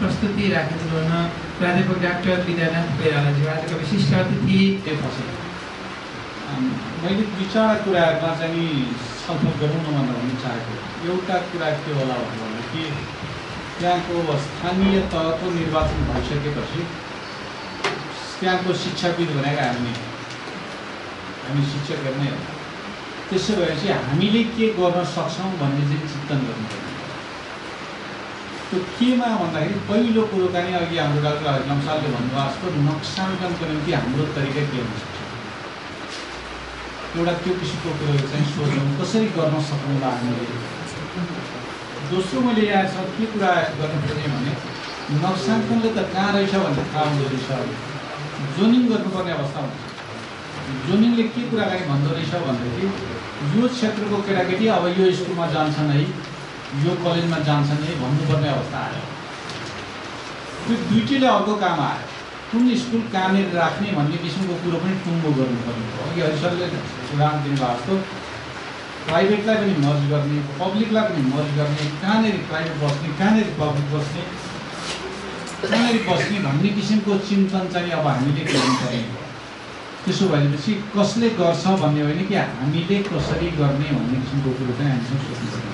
प्रस्तुति राखिदिनु हुन प्राध्यापक डाक्टर विद्यानाथ कोइरालाज्यू आजका विशिष्ट अतिथि मैले दुई चारवटा कुराहरूमा चाहिँ छलफल गरौँ न भनेर भन्न चाहेको। एउटा कुरा के होला भनेदेखि त्यहाँको स्थानीय तहको निर्वाचन भइसकेपछि त्यहाँको शिक्षाविद भनेका हामी शिक्षकहरू नै हो। त्यसो भएपछि हामीले के गर्न सक्छौँ भन्ने चाहिँ चिन्तन गर्नुपर्ने। त्यो केमा भन्दाखेरि पहिलो कुरो चाहिँ अघि हाम्रो डाक्टर हरि लम्सालले भन्नुभएको जस्तो नक्साङ्कनको निम्ति हाम्रो तरिका के हुन्छ, एउटा त्यो किसिमको कुरो चाहिँ सोचौँ कसरी गर्न सक्नुला हामीले। दोस्रो मैले यहाँसँग के कुरा गर्नुपर्ने भने नक्साङ्कनले त कहाँ रहेछ भन्ने थाहा हुँदो रहेछ। जोनिङ गर्नुपर्ने अवस्था हुन्छ। जोनिङले के कुराकानी भन्दो रहेछ भनेदेखि यो क्षेत्रको केटाकेटी अब यो स्कुलमा जान्छन् है, यो कलेजमा जान्छन् है भन्नुपर्ने अवस्था आयो। त्यो दुइटैले अर्को काम आयो। कुन स्कुल कहाँनिर राख्ने भन्ने किसिमको कुरो पनि टुङ्गो गर्नुपर्ने हो। अघि हरिसरले उदाहरण दिनुभएको जस्तो प्राइभेटलाई पनि मर्ज गर्ने, पब्लिकलाई पनि मर्ज गर्ने, कहाँनिर प्राइभेट बस्ने, कहाँनिर पब्लिक बस्ने, कहाँनिर बस्ने भन्ने किसिमको चिन्तन चाहिँ अब हामीले गर्नुपर्ने हो। त्यसो भएपछि कसले गर्छ भन्ने होइन कि हामीले कसरी गर्ने भन्ने किसिमको कुरो चाहिँ हामीसँग सोच्नुपर्ने।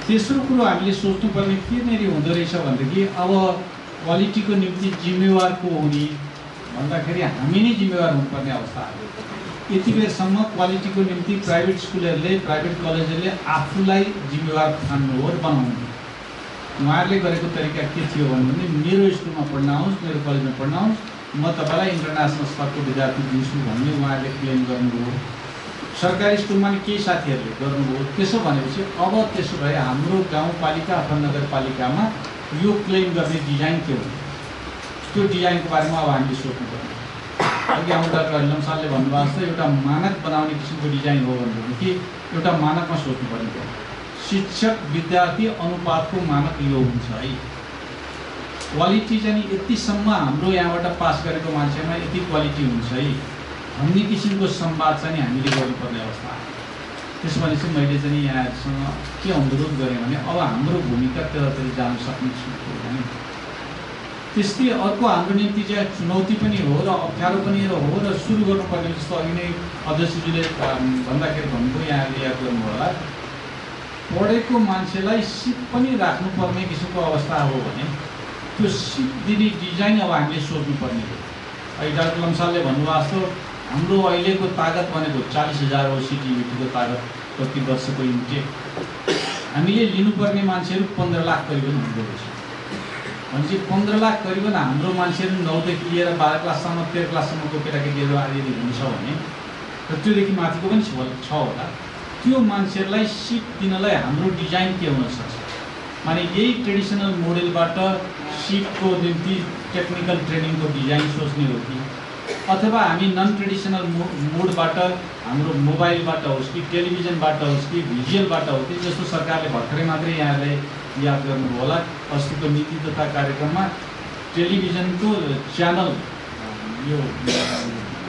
तेस्रो कुरो हामीले सोच्नुपर्ने केनेरि हुँदो रहेछ भनेदेखि अब क्वालिटीको निम्ति जिम्मेवार को हुने भन्दाखेरि हामी नै जिम्मेवार हुनुपर्ने अवस्था आयो। यति बेरसम्म क्वालिटीको निम्ति प्राइभेट स्कुलहरूले, प्राइभेट कलेजहरूले आफूलाई जिम्मेवार ठान्नु हो र बनाउनु। उहाँहरूले गरेको तरिका के थियो भने मेरो स्कुलमा पढ्न आउनुहोस्, मेरो कलेजमा पढ्न आउनुहोस्, म तपाईँलाई इन्टरनेसनल स्तरको विद्यार्थी दिन्छु भन्ने उहाँहरूले क्लेम गर्नुभयो। सरकारी स्कुलमा नि केही साथीहरूले गर्नुभयो। त्यसो भनेपछि अब त्यसो भए हाम्रो गाउँपालिका अथवा नगरपालिकामा यो क्लेम गर्ने डिजाइन के हो, त्यो डिजाइनको बारेमा अब हामीले सोच्नुपर्ने। अघि हाम्रो डाक्टर हरि लम्सालले भन्नुभएको जस्तो एउटा मानक बनाउने किसिमको डिजाइन हो भनेदेखि एउटा मानकमा सोच्नुपर्ने हो। शिक्षक विद्यार्थी अनुपातको मानक यो हुन्छ है। क्वालिटी चाहिँ यतिसम्म हाम्रो यहाँबाट पास गरेको मान्छेमा यति क्वालिटी हुन्छ है भन्ने किसिमको संवाद चाहिँ हामीले गर्नुपर्ने अवस्था आयो। त्यसो भनेपछि मैले चाहिँ यहाँसँग के अनुरोध गरेँ भने अब हाम्रो भूमिका त्यतातिर जान सक्ने भने त्यस्तै अर्को हाम्रो निम्ति चाहिँ चुनौती पनि हो र अप्ठ्यारो पनि हो र सुरु गर्नुपर्ने जस्तो अघि नै अध्यक्षज्यूले भन्दाखेरि भन्नुभयो, यहाँले याद गर्नु होला, पढेको मान्छेलाई सिप पनि राख्नुपर्ने किसिमको अवस्था हो भने त्यो सिप दिने डिजाइन अब हामीले सोच्नुपर्ने हो। अहिले डाक्टर लम्सालले भन्नुभएको जस्तो हाम्रो अहिलेको तागत भनेको 40,000 हो। सिटियुटीको तागत प्रति वर्षको इन्टेक हामीले लिनुपर्ने मान्छेहरू 15 लाख करिबन हुँदो रहेछ। भनेपछि 15 लाख करिबन हाम्रो मान्छेहरू 9 देखि लिएर 12 क्लाससम्म 13 क्लाससम्मको केटाकेटीहरू यदि हुन्छ भने र त्योदेखि माथिको पनि छ होला, त्यो मान्छेहरूलाई सिप दिनलाई हाम्रो डिजाइन के हुनसक्छ। माने यही ट्रेडिसनल मोडेलबाट सिपको निम्ति टेक्निकल ट्रेनिङको डिजाइन सोच्ने हो कि अथवा हामी नन ट्रेडिसनल मोडबाट हाम्रो मोबाइलबाट होस् कि टेलिभिजनबाट होस् कि भिजुअलबाट होस् कि जस्तो सरकारले भर्खरै मात्रै यहाँले याद गर्नुभयो होला, अस्तिको नीति तथा कार्यक्रममा टेलिभिजनको च्यानल यो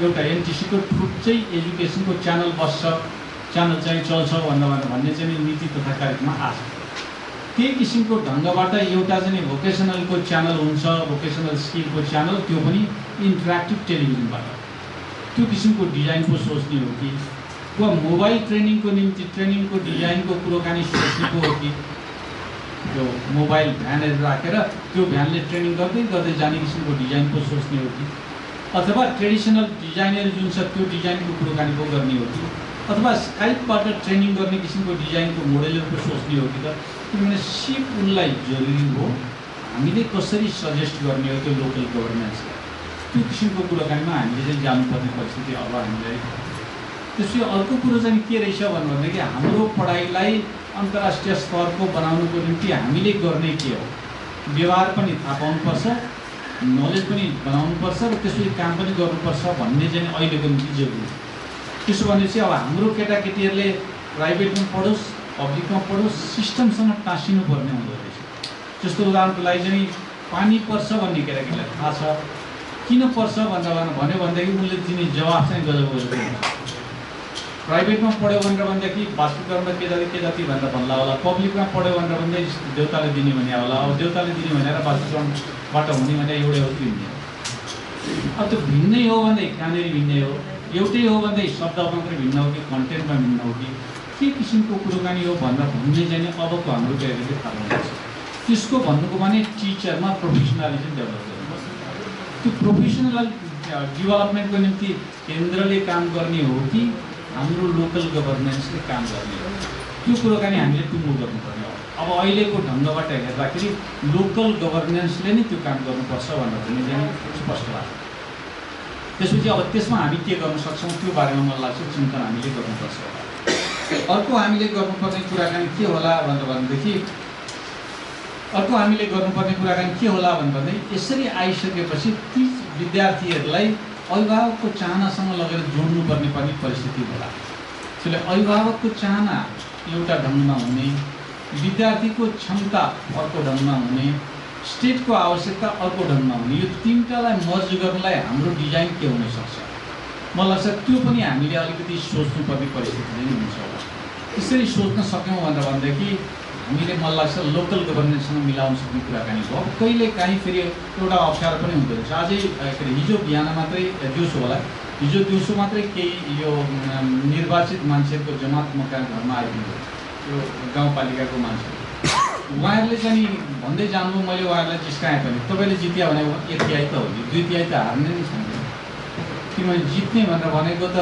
एउटा एनटिसीको थ्रु चाहिँ एजुकेसनको च्यानल बस्छ, च्यानल चाहिँ चल्छ भन्ने चाहिँ नीति तथा कार्यक्रममा आछ। त्यही किसिमको ढङ्गबाट एउटा चाहिँ भोकेसनलको च्यानल हुन्छ, भोकेसनल स्किलको च्यानल, त्यो पनि इन्टरेक्टिभ टेलिभिजनबाट त्यो किसिमको डिजाइनको सोच्ने हो कि वा मोबाइल ट्रेनिङको निम्ति ट्रेनिङको डिजाइनको कुरोकानी सोच्नेको हो कि त्यो मोबाइल भ्यानहरू राखेर त्यो भ्यानले ट्रेनिङ गर्दै गर्दै जाने किसिमको डिजाइनको सोच्ने हो कि अथवा ट्रेडिसनल डिजाइनर जुन छ त्यो डिजाइनको कुरोकानीको गर्ने हो कि अथवा स्काइपबाट ट्रेनिङ गर्ने किसिमको डिजाइनको मोडेलहरूको सोच्ने हो कि त। किनभने सिप उनलाई जरुरी हो, हामीले कसरी सजेस्ट गर्ने हो त्यो लोकल गभर्नेन्सलाई, त्यो किसिमको कुराकानीमा हामीले चाहिँ जानुपर्ने परिस्थिति अब हामीलाई। त्यसपछि अर्को कुरो चाहिँ के रहेछ भन्दाखेरि हाम्रो पढाइलाई अन्तर्राष्ट्रिय स्तरको बनाउनुको निम्ति हामीले गर्ने के हो, व्यवहार पनि थाहा पाउनुपर्छ, नलेज पनि बनाउनुपर्छ र त्यसपछि काम पनि गर्नुपर्छ भन्ने चाहिँ अहिलेको निम्ति जरुरी हो। त्यसो भनेपछि अब हाम्रो केटाकेटीहरूले प्राइभेटमा पढोस्, पब्लिकमा पढोस्, सिस्टमसँग टाँसिनु पर्ने हुँदो रहेछ। जस्तो उदाहरणको लागि चाहिँ पानी पर्छ भन्ने केटाकेटीलाई थाहा छ, किन पर्छ भन्यो भनेदेखि उनले दिने जवाफ चाहिँ गजब गजब हुन्छ। प्राइभेटमा पढ्यो भनेर भनेदेखि वास्तविकतामा के जति भनेर भन्ला होला, पब्लिकमा पढ्यो भनेर भन्दै देउताले दिने भने होला। अब देउताले दिने भनेर वास्तविकताबाट हुने भने एउटै हो कि भिन्नै हो? अब त्यो भिन्नै हो भने कहाँनिर भिन्नै हो? एउटै हो भने शब्द मात्रै भिन्न हो कि कन्टेन्टमा भिन्न हो कि के किसिमको कुराकानी हो भनेर भन्ने चाहिँ अबको हाम्रो पेरेन्टले थाहा हुन्छ। त्यसको भन्नुको भने टिचरमा प्रोफेसनलिजम डेभलप गर्नुपर्छ। त्यो प्रोफेसनल डेभलपमेन्टको निम्ति केन्द्रले काम गर्ने हो कि हाम्रो लोकल गभर्नेन्सले काम गर्ने हो? त्यो कुराकानी हामीले टुङ्गो गर्नुपर्ने हो। अब अहिलेको ढङ्गबाट हेर्दाखेरि लोकल गभर्नेन्सले नै त्यो काम गर्नुपर्छ भनेर पनि चाहिँ स्पष्ट लाग्छ। त्यसपछि अब त्यसमा हामी के गर्न सक्छौँ त्यो बारेमा मलाई लाग्छ चिन्तन हामीले गर्नुपर्छ। अर्को हामीले गर्नुपर्ने कुराकानी के होला भनेदेखि यसरी आइसकेपछि ती विद्यार्थीहरूलाई अभिभावकको चाहनासँग लगेर जोड्नुपर्ने पनि परिस्थिति होला। त्यसले अभिभावकको चाहना एउटा ढङ्गमा हुने, विद्यार्थीको क्षमता अर्को ढङ्गमा हुने, स्टेटको आवश्यकता अर्को ढङ्गमा हुने, यो तिनटालाई मर्ज गर्नलाई हाम्रो डिजाइन के हुनसक्छ मलाई लाग्छ त्यो पनि हामीले अलिकति सोच्नुपर्ने परिस्थिति नै हुन्छ होला। त्यसरी सोच्न सक्यौँ भनेदेखि हामीले मलाई लाग्छ लोकल गभर्नेन्ससँग मिलाउन सक्ने कुराकानी भयो। कहिले काहीँ फेरि एउटा अप्ठ्यारो पनि हुँदो रहेछ। अझै के अरे हिजो बिहान मात्रै दिउँसो होला, हिजो दिउँसो मात्रै केही यो निर्वाचित मान्छेहरूको जमात मका घरमा आइदिनु यो गाउँपालिकाको मान्छे उहाँहरूले चाहिँ भन्दै जानुभयो। मैले उहाँहरूलाई जिस्काएँ पनि तपाईँले जित्या भने 1 तिहाई त हो कि 2 तिहाई त हार्ने नै छैन। किनभने जित्ने भनेर भनेको त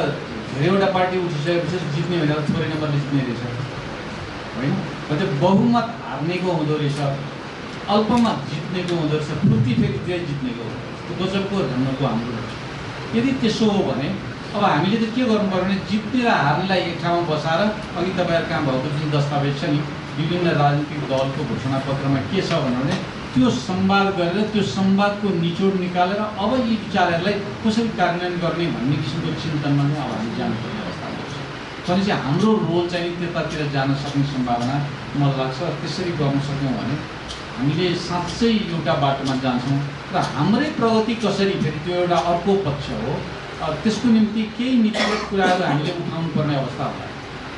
धेरैवटा पार्टी उठिसकेपछि जित्ने भनेर थोरै नम्बरले जित्ने रहेछ होइन। बहुमत हार्नेको हुँदो रहेछ, अल्पमत जित्नेको हुँदो रहेछ, फुर्ती फेरि त्यही जित्नेको हुँदो रहेछ। त्यो गजबको ढङ्गको हाम्रो। यदि त्यसो हो भने अब हामीले त के गर्नु पर्यो भने जित्ने र हार्नेलाई एक ठाउँमा बसाएर अघि तपाईँहरू कहाँ भएको जुन दस्तावेज छ नि विभिन्न राजनीतिक दलको घोषणापत्रमा के छ भने त्यो संवाद गरेर त्यो संवादको निचोड निकालेर अब यी विचारहरूलाई कसरी कार्यान्वयन गर्ने भन्ने किसिमको चिन्तनमा नै अब हामी जानुपर्ने अवस्था हुन्छ। भनेपछि हाम्रो रोल चाहिँ त्यतातिर जान सक्ने सम्भावना मलाई लाग्छ। त्यसरी गर्न सक्यौँ भने हामीले साँच्चै एउटा बाटोमा जान्छौँ र हाम्रै प्रगति कसरी फेरि त्यो एउटा अर्को पक्ष हो। त्यसको निम्ति केही नीतिगत कुराहरू हामीले उठाउनु पर्ने अवस्था होला।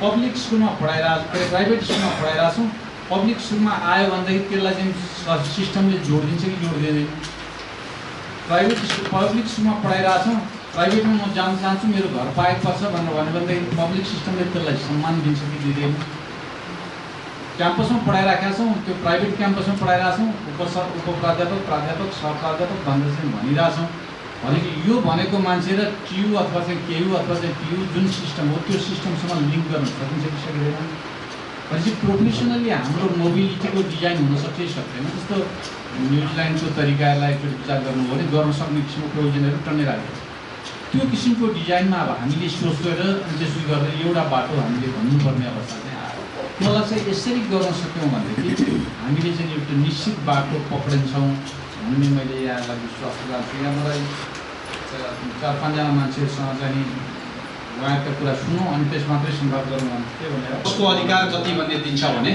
पब्लिक स्कुलमा पढाइरहेको प्राइभेट स्कुलमा पढाइरहेछौँ, पब्लिक स्कुलमा आयो भनेदेखि त्यसलाई चाहिँ सिस्टमले जोडिदिन्छ कि जोडिदिँदैन? पब्लिक स्कुलमा पढाइरहेछौँ, प्राइभेटमा म जान चाहन्छु मेरो घर पाएको पर्छ भनेर भन्यो भनेदेखि पब्लिक सिस्टमले त्यसलाई सम्मान दिन्छ कि दिँदैन? क्याम्पसमा पढाइराखेका छौँ, त्यो प्राइभेट क्याम्पसमा पढाइरहेछौँ, उपप्राध्यापक प्राध्यापक सहप्राध्यापक भनेर चाहिँ भनिरहेछौँ भनेको यो भनेको मान्छे र टियु अथवा चाहिँ केयु अथवा चाहिँ टियु जुन सिस्टम हो त्यो सिस्टमसँग लिङ्क गर्न सकिन्छ कि सकिँदैन? भनेपछि प्रोफेसनली हाम्रो मोबिलिटीको डिजाइन हुनसक्छ कि सक्दैन? जस्तो न्युजिल्यान्डको तरिकालाई एकचोटि विचार गर्नुभयो भने गर्न सक्ने किसिमको प्रोभिजनहरू टन्नै राखेको छ। त्यो किसिमको डिजाइनमा अब हामीले सोचेर त्यसो गरेर एउटा बाटो हामीले भन्नुपर्ने अवस्था चाहिँ आयो। मलाई चाहिँ यसरी गर्न सक्यौँ भनेदेखि हामीले चाहिँ एउटा निश्चित बाटो पक्रिन्छौँ भन्ने मैले यहाँलाई विश्वास गर्छु। यहाँ मलाई 4-5 जना मान्छेहरूसँग चाहिँ उहाँका कुरा सुनौँ अनि त्यस मात्रै संवाद गर्नु के भनेर उसको अधिकार कति भन्ने दिन्छ भने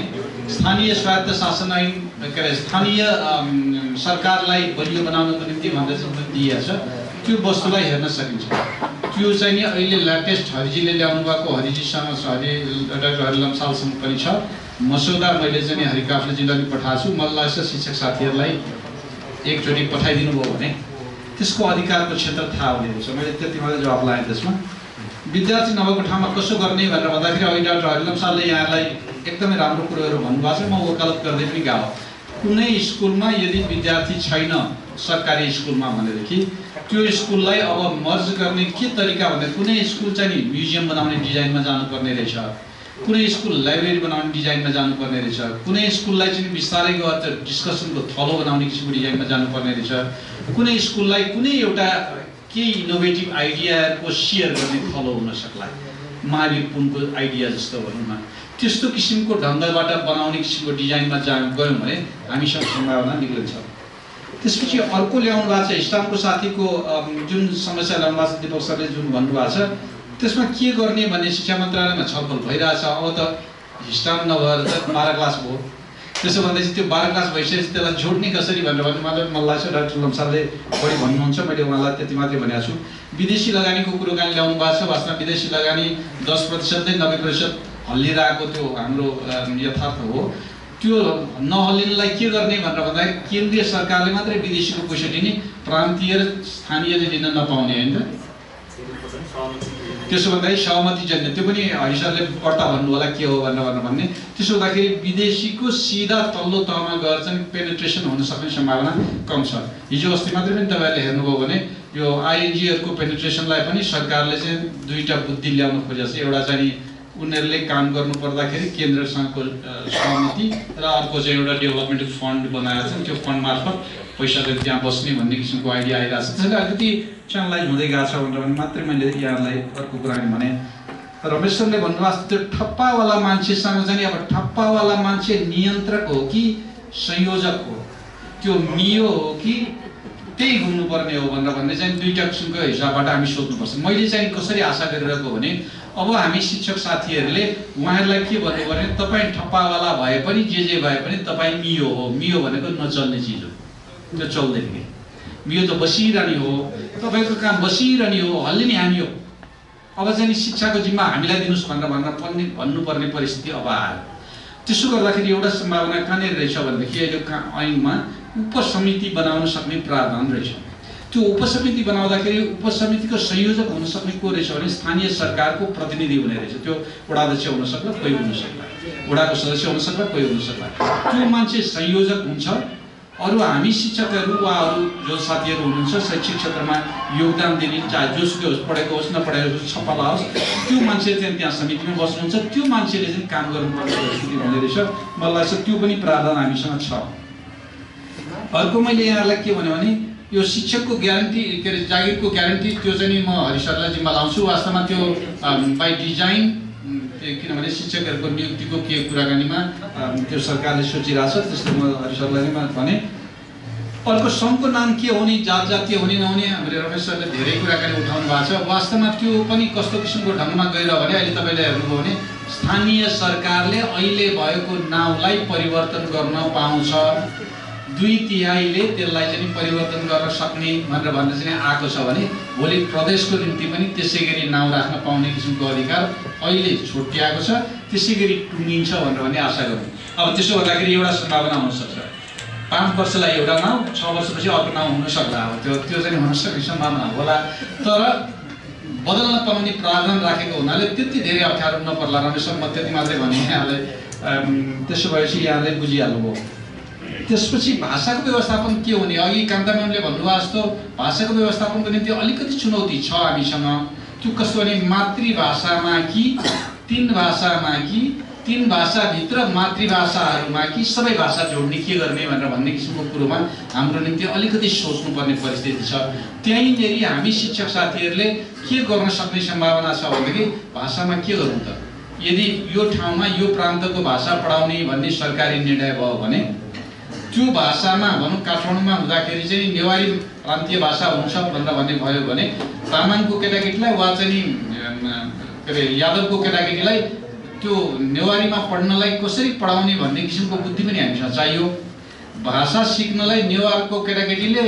स्थानीय स्वायत्त शासन ऐन के अरे स्थानीय सरकारलाई बलियो बनाउनको निम्ति भन्दा चाहिँ दिएको छ। त्यो वस्तुलाई हेर्न सकिन्छ। त्यो चाहिँ नि अहिले लेटेस्ट हरिजीले ल्याउनु भएको हरिजीसँग डाक्टर हरि लम्सालसँग पनि छ मसौदा। मैले चाहिँ हरि काफ्लेजीलाई पठाएको छु। मलाई लाग्छ शिक्षक साथीहरूलाई एकचोटि पठाइदिनु भयो भने त्यसको अधिकारको क्षेत्र थाहा हुने रहेछ। मैले त्यति मात्रै जवाब लाएँ। त्यसमा विद्यार्थी नभएको ठाउँमा कसो गर्ने भनेर भन्दाखेरि अहिले डाक्टर हरि लम्सालले यहाँलाई एकदमै राम्रो कुरोहरू भन्नुभएको छ। म वकालत गर्दै पनि गएको। कुनै स्कुलमा यदि विद्यार्थी छैन सरकारी स्कुलमा भनेदेखि त्यो स्कुललाई अब मर्ज गर्ने के तरिका भन्दा कुनै स्कुल चाहिँ नि म्युजियम बनाउने डिजाइनमा जानुपर्ने रहेछ, कुनै स्कुल लाइब्रेरी बनाउने डिजाइनमा जानुपर्ने रहेछ, कुनै स्कुललाई चाहिँ बिस्तारै गएर डिस्कसनको थलो बनाउने किसिमको डिजाइनमा जानुपर्ने रहेछ, कुनै स्कुललाई कुनै एउटा केही इनोभेटिभ आइडियाको सेयर गर्ने थलो हुन सक्ला, महावीर पुनको आइडिया जस्तो भनौँ न। त्यस्तो किसिमको ढङ्गबाट बनाउने किसिमको डिजाइनमा गयौँ भने हामीसँग सम्भावना निक्लिन्छ। त्यसपछि अर्को ल्याउनु भएको छ हिस्टामको साथीको जुन समस्या ल्याउनु भएको छ दीपक सरले जुन भन्नुभएको छ त्यसमा के गर्ने भन्ने शिक्षा मन्त्रालयमा छलफल भइरहेछ। अब त हिस्टाम नभएर त 12 क्लास भयो, त्यसो भन्दैछ त्यो 12 क्लास भइसकेपछि त्यसलाई जोड्ने कसरी भनेर मलाई लाग्छ डाक्टर लम्सालले बढी भन्नुहुन्छ, मैले उहाँलाई त्यति मात्रै भनेको छु। विदेशी लगानीको कुराकानी ल्याउनु भएको छ। वास्तवमा विदेशी लगानी 10% नै 90% हल्लिरहेको त्यो हाम्रो यथार्थ हो। त्यो नहल्लिनलाई के गर्ने भनेर भन्दाखेरि केन्द्रीय सरकारले मात्रै विदेशीको पैसा दिने, प्रान्तीय र स्थानीयले दिन नपाउने होइन त। त्यसो भन्दाखेरि सहमतिजन्य, त्यो पनि हरिसरले पर्ता भन्नु होला के हो भनेर भन्ने। त्यसो हुँदाखेरि विदेशीको सिधा तल्लो तहमा गएर चाहिँ पेनिट्रेसन हुन सक्ने सम्भावना कम छ। हिजो अस्ति मात्रै पनि तपाईँहरूले हेर्नुभयो भने यो आइएनजीहरूको पेनिट्रेसनलाई पनि सरकारले चाहिँ दुईटा बुद्धि ल्याउन खोजेको छ। एउटा चाहिँ उनीहरूले काम गर्नु पर्दाखेरि केन्द्रसँगको सहमति र अर्को चाहिँ एउटा डेभलपमेन्ट फन्ड बनाएको छ, त्यो फन्ड मार्फत पैसा चाहिँ त्यहाँ बस्ने भन्ने किसिमको आइडिया आइरहेको छ। त्यसैले अलिकति च्यानलाइज हुँदै गएको छ भनेर मात्रै मैले यहाँलाई अर्को कुरा भने। रमेश सरले भन्नुभएको त्यो ठप्पावाला मान्छेसँग चाहिँ अब ठप्पावाला मान्छे नियन्त्रक हो कि संयोजक हो, त्यो मियो हो कि त्यही हुनुपर्ने हो भनेर भन्ने चाहिँ दुईटा किसिमको हिसाबबाट हामी सोध्नुपर्छ। मैले चाहिँ कसरी आशा गरिरहेको भने अब हामी शिक्षक साथीहरूले उहाँहरूलाई के भन्नु भने तपाईँ ठप्पावाला भए पनि जे भए पनि तपाईँ मियो हो। मियो भनेको नचल्ने चिज हो, त्यो चल्दैन कि। मियो त बसिरहने हो, तपाईँको काम बसिरहने हो, हल्लिने हामी हो। अब चाहिँ शिक्षाको जिम्मा हामीलाई दिनुहोस् भनेर भन्नुपर्ने परिस्थिति अब आयो। त्यसो गर्दाखेरि एउटा सम्भावना कहाँनिर रहेछ भनेदेखि अहिले ऐनमा उपसमिति बनाउन सक्ने प्रावधान रहेछ। त्यो उपसमिति बनाउँदाखेरि उपसमितिको संयोजक हुन सक्ने को रहेछ भने स्थानीय सरकारको प्रतिनिधि हुने रहेछ। त्यो वडाध्यक्ष हुन सक्ला, कोही हुन सक्ला, वडाको सदस्य हुन सक्ला, कोही हुन सक्ला। त्यो मान्छे संयोजक हुन्छ। अरू हामी शिक्षकहरू वा अरू जो साथीहरू हुनुहुन्छ शैक्षिक क्षेत्रमा योगदान दिने, चाहे जोसुकै होस्, पढेको होस् नपढेको होस्, छप्पा होस्, त्यो मान्छे चाहिँ त्यहाँ समितिमा बस्नुहुन्छ। त्यो मान्छेले चाहिँ काम गर्नुपर्ने परिस्थिति हुँदो रहेछ। मलाई लाग्छ त्यो पनि प्रावधान हामीसँग छ। अर्को मैले यहाँलाई के भने यो शिक्षकको ग्यारेन्टी के अरे जागिरको ग्यारेन्टी त्यो चाहिँ म हरिसरलाई जिम्मा लाउँछु। वास्तवमा त्यो बाई डिजाइन, किनभने शिक्षकहरूको नियुक्तिको के कुराकानीमा त्यो सरकारले सोचिरहेछ, त्यसले म हरिसरलाई नै भने। अर्को सङ्घको नाम के हुने, जात जातीय हुने नहुने, हाम्रो रमेश सरले धेरै कुराकानी उठाउनु भएको छ। वास्तवमा त्यो पनि कस्तो किसिमको ढङ्गमा गएर भने अहिले तपाईँले हेर्नुभयो भने स्थानीय सरकारले अहिले भएको नाउँलाई परिवर्तन गर्न पाउँछ। 2/3ले त्यसलाई चाहिँ परिवर्तन गर्न सक्ने भनेर भन्दा चाहिँ आएको छ भने भोलि प्रदेशको निम्ति पनि त्यसै गरी नाउँ राख्न पाउने किसिमको अधिकार अहिले छुट्याएको छ। त्यसै गरी टुङ्गिन्छ भनेर भन्ने आशा गरौँ। अब त्यसो गर्दाखेरि एउटा सम्भावना हुनसक्छ, 5 वर्षलाई एउटा नाउँ, 6 वर्षपछि अर्को नाउँ हुन सक्ला। अब त्यो चाहिँ हुन सक्ने सम्भावना होला। तर बदल्न पाउने प्रावधान राखेको हुनाले त्यति धेरै अप्ठ्यारो नपर्ला। रमेश म त्यति मात्रै भने यहाँले। त्यसो भएपछि यहाँले बुझिहाल्नुभयो। त्यसपछि भाषाको व्यवस्थापन के हुने, अघि कान्ता म्यामले भन्नुभयो जस्तो भाषाको व्यवस्थापनको निम्ति अलिकति चुनौती छ हामीसँग। त्यो कस्तो भने मातृभाषामा कि 3 भाषामा कि 3 भाषाभित्र मातृभाषाहरूमा कि सबै भाषा जोड्ने के गर्ने भनेर भन्ने किसिमको कुरोमा हाम्रो निम्ति अलिकति सोच्नुपर्ने परिस्थिति छ। त्यहीँनेरि हामी शिक्षक साथीहरूले के गर्न सक्ने सम्भावना छ भनेदेखि भाषामा के गर्नु त, यदि यो ठाउँमा यो प्रान्तको भाषा पढाउने भन्ने सरकारी निर्णय भयो भने त्यो भाषामा भनौँ काठमाडौँमा हुँदाखेरि चाहिँ नेवारी प्रान्तीय भाषा हुन्छ भनेर भन्ने भयो भने तामाङको केटाकेटीलाई वा चाहिँ के अरे यादवको केटाकेटीलाई त्यो नेवारीमा पढ्नलाई कसरी पढाउने भन्ने किसिमको बुद्धि पनि हामीसँग चाहियो। भाषा सिक्नलाई नेवारको केटाकेटीले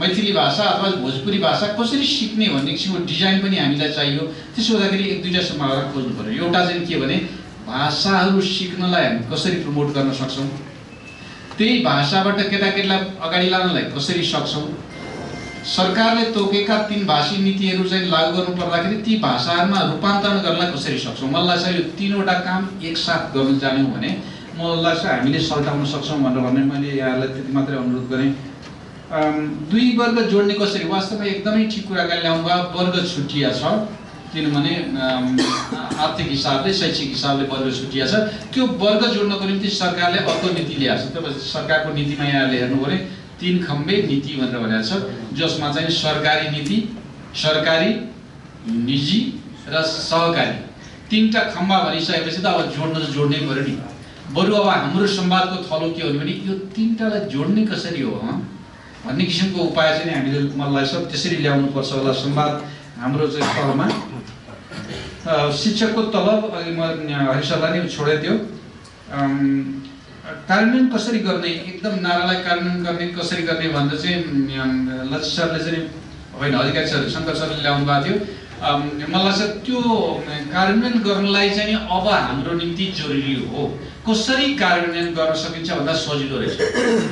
मैथिली भाषा अथवा भोजपुरी भाषा कसरी सिक्ने भन्ने किसिमको डिजाइन पनि हामीलाई चाहियो। त्यसो हुँदाखेरि 1-2टा सम्भावना खोज्नु पर्यो। एउटा चाहिँ के भने भाषाहरू सिक्नलाई हामी कसरी प्रमोट गर्न सक्छौँ, त्यही भाषाबाट केटाकेटीलाई अगाडि लानलाई कसरी सक्छौँ, सरकारले तोकेका 3 भाषी नीतिहरू चाहिँ लागू गर्नु पर्दाखेरि ती भाषाहरूमा रूपान्तरण गर्नलाई कसरी सक्छौँ। मलाई लाग्छ यो 3वटा काम एकसाथ गर्न जान्यौँ भने मलाई लाग्छ हामीले सल्टाउन सक्छौँ भनेर भन्ने मैले यहाँलाई त्यति मात्रै अनुरोध गरेँ। 2 वर्ग जोड्ने कसरी, वास्तवमा एकदमै ठिक कुराकानी ल्याउनु भयो। वर्ग छुट्टिया छ, किनभने आर्थिक हिसाबले शैक्षिक हिसाबले वर्ग छुट्टिया छ। त्यो वर्ग जोड्नको निम्ति सरकारले अर्को नीति ल्याएको छ। त्यो सरकारको नीतिमा यहाँले हेर्नु भने 3 खम्बे नीति भनेर भनेको छ, जसमा चाहिँ सरकारी नीति, सरकारी, निजी र सहकारी 3टा खम्बा भनिसकेपछि त अब जोड्नै पर्यो नि। बरु अब हाम्रो संवादको थलो के हो भने यो 3टालाई जोड्ने कसरी हो भन्ने किसिमको उपाय चाहिँ हामीले मलाई लाग्छ त्यसरी ल्याउनुपर्छ होला संवाद हाम्रो चाहिँ तहमा। शिक्षकको तलब अघि म हरिसरलाई नै छोडेको थियो। कार्यान्वयन कसरी गर्ने, एकदम नारालाई कार्यान्वयन गर्ने कसरी गर्ने भन्दा चाहिँ लक्ष्य सरले चाहिँ होइन अधिकारी सर शङ्कर सरले ल्याउनु भएको थियो। मलाई लाग्छ त्यो कार्यान्वयन गर्नलाई चाहिँ अब हाम्रो निम्ति जरुरी हो। कसरी कार्यान्वयन गर्न सकिन्छ भन्दा सजिलो रहेछ।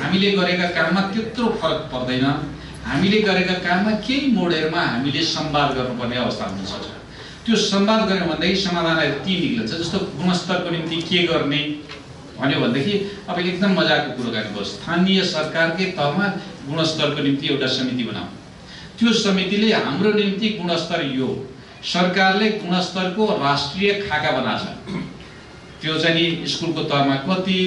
हामीले गरेका काममा त्यत्रो फरक पर्दैन। हामीले गरेका काममा केही मोडहरूमा हामीले संवाद गर्नुपर्ने अवस्था हुन सक्छ। त्यो संवाद गर्यो भन्दाखेरि समाधानहरू ती निक्लिन्छ। जस्तो गुणस्तरको निम्ति के गर्ने भन्यो भनेदेखि अब एकदम मजाको कुराकानी भयो। स्थानीय सरकारकै तहमा गुणस्तरको निम्ति एउटा समिति बनाऊ। त्यो समितिले हाम्रो निम्ति गुणस्तर यो सरकारले गुणस्तरको राष्ट्रिय खाका बनाछ। त्यो चाहिँ स्कुलको तहमा कति,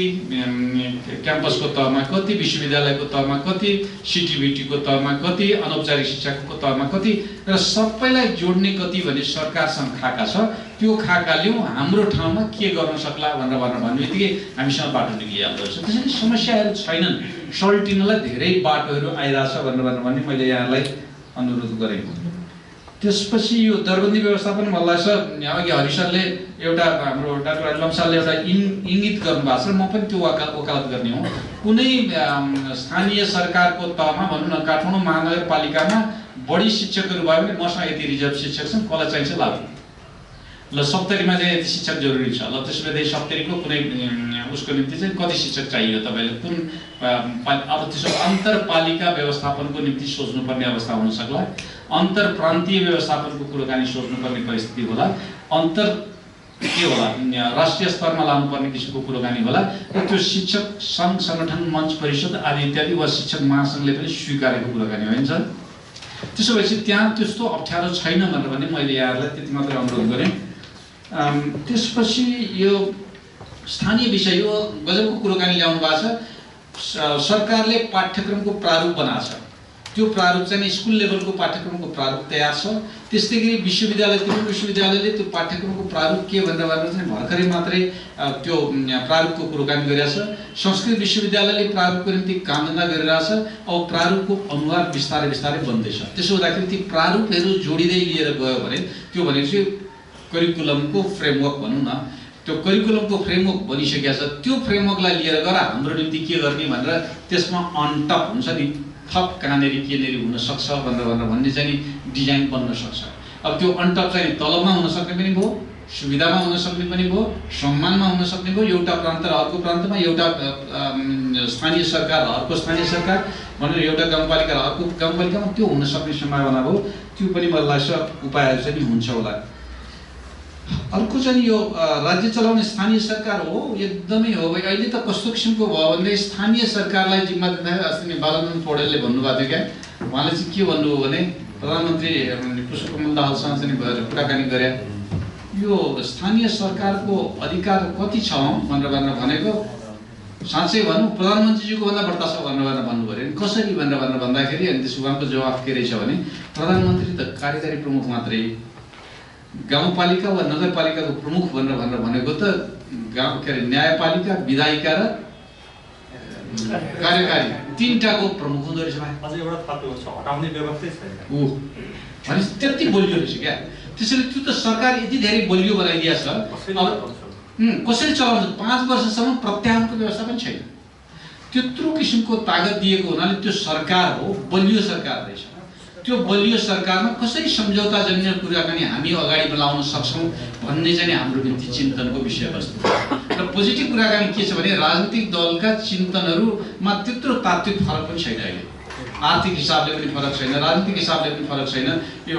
क्याम्पसको तहमा कति, विश्वविद्यालयको तहमा कति, सिटिबिटीको तहमा कति, अनौपचारिक शिक्षाको तहमा कति र सबैलाई जोड्ने कति भन्ने सरकारसँग खाका छ। त्यो खाका लिउँ, हाम्रो ठाउँमा के गर्न सक्ला भनेर भन्नेबित्तिकै हामीसँग बाटो निक्लिहाल्दो रहेछ। त्यसैले समस्याहरू छैनन्, सल्टिनलाई धेरै बाटोहरू आइरहेछ भनेर भन्ने मैले यहाँलाई अनुरोध गरेँ। त्यसपछि यो दरबन्दी व्यवस्थापन मलाई लाग्छ अघि हरि सरले एउटा हाम्रो डाक्टर लम्सालले एउटा इङ्गित गर्नुभएको छ र म पनि त्यो वकालत गर्ने हो। कुनै स्थानीय सरकारको तहमा भनौँ न काठमाडौँ महानगरपालिकामा बढी शिक्षकहरू भयो भने मसँग यति रिजर्भ शिक्षक छन्, कसलाई चाहिन्छ लाग्यो ल 70मा चाहिँ यति शिक्षक जरुरी छ। ल त्यसपछि 70को कुनै उसको निम्ति चाहिँ कति शिक्षक चाहियो तपाईँले, कुन अब त्यसो अन्तरपालिका व्यवस्थापनको निम्ति सोच्नुपर्ने अवस्था हुन सक्ला। अन्तर प्रान्तीय व्यवस्थापनको कुराकानी सोच्नुपर्ने परिस्थिति होला। के होला राष्ट्रिय स्तरमा लानुपर्ने किसिमको कुराकानी होला। र त्यो शिक्षक सङ्घ संगठन मञ्च परिषद आदि इत्यादि वा शिक्षक महासङ्घले पनि स्वीकारेको कुराकानी होइन। त्यसो भएपछि त्यहाँ त्यस्तो अप्ठ्यारो छैन भनेर भने मैले यहाँहरूलाई त्यति मात्रै अनुरोध गरेँ। त्यसपछि यो स्थानीय विषय यो गजबको कुराकानी ल्याउनु भएको छ। सरकारले पाठ्यक्रमको प्रारूप बनाएको छ। त्यो प्रारूप चाहिँ स्कुल लेभलको पाठ्यक्रमको प्रारूप तयार छ। त्यस्तै गरी विश्वविद्यालयले त्यो पाठ्यक्रमको प्रारूप के भनेर चाहिँ भर्खरै मात्रै त्यो प्रारूपको कुराकानी गरिरहेछ। संस्कृत विश्वविद्यालयले प्रारूपको निम्ति कामधन्दा गरिरहेछ। अब प्रारूपको अनुवाद बिस्तारै बिस्तारै बन्दैछ। त्यसो हुँदाखेरि ती प्रारूपहरू जोडिँदै लिएर गयो भने त्यो भनेपछि करिकुलमको फ्रेमवर्क भनौँ न, त्यो करिकुलमको फ्रेमवर्क बनिसकेको छ। त्यो फ्रेमवर्कलाई लिएर गएर हाम्रो निम्ति के गर्ने भनेर त्यसमा अनटप हुन्छ नि थप कहाँनेरि केनेरि हुन सक्छ भनेर भन्ने चाहिँ डिजाइन बन्न सक्छ। अब त्यो अनटप चाहिँ तलबमा हुन सक्ने पनि भयो, सुविधामा हुन सक्ने पनि भयो, सम्मानमा हुन सक्ने भयो। एउटा प्रान्त र अर्को प्रान्तमा, एउटा स्थानीय सरकार र अर्को स्थानीय सरकार भनेर एउटा गाउँपालिका र अर्को गाउँपालिकामा त्यो हुन सक्ने सम्भावना भयो। त्यो पनि मलाई लाग्छ उपायहरू चाहिँ हुन्छ होला। अर्को चाहिँ यो राज्य चलाउने स्थानीय सरकार हो, एकदमै हो। अहिले त कस्तो किसिमको भयो भने स्थानीय सरकारलाई जिम्मा दिँदाखेरि अस्ति नै बालनन्दन पौडेलले भन्नुभएको थियो क्या, उहाँले चाहिँ के भन्नुभयो भने प्रधानमन्त्री पुष्पकमल दाहालसँग चाहिँ भएर कुराकानी गरे, यो स्थानीय सरकारको अधिकार कति छ भनेर भनेको साँच्चै भनौँ प्रधानमन्त्रीजीको भन्दा बढ्ता छ भनेर भन्नुभयो अरे। कसरी भनेर भन्दाखेरि अनि त्यस उहाँको जवाफ के रहेछ भने प्रधानमन्त्री त कार्यकारी प्रमुख मात्रै, गाउँपालिका वा नगरपालिकाको प्रमुख भनेर भनेको त गाउँ के अरे न्यायपालिका, विधायिका र कार्यकारी तीनटाको प्रमुख हुँदो रहेछ। अझै एउटा थप्यो छ, हटाउने व्यवस्थै छैन। भने त्यति बलियो रहेछ क्या। त्यसैले त्यो त सरकार यति धेरै बलियो बनाइदिया छ। अब कसरी चलाउँछ 5 वर्षसम्म प्रत्याहारको व्यवस्था पनि छैन। त्यत्रो किसिमको तागत दिएको हुनाले त्यो सरकार हो, बलियो सरकार रहेछ। त्यो बलियो सरकारमा कसरी सम्झौताजन्य कुराकानी हामी अगाडि बढाउन सक्छौँ भन्ने चाहिँ हाम्रो निम्ति चिन्तनको विषयवस्तु हो। र पोजिटिभ कुराकानी के छ भने राजनीतिक दलका चिन्तनहरूमा त्यत्रो तात्विक फरक पनि छैन। अहिले आर्थिक हिसाबले पनि फरक छैन, राजनीतिक हिसाबले पनि फरक छैन, यो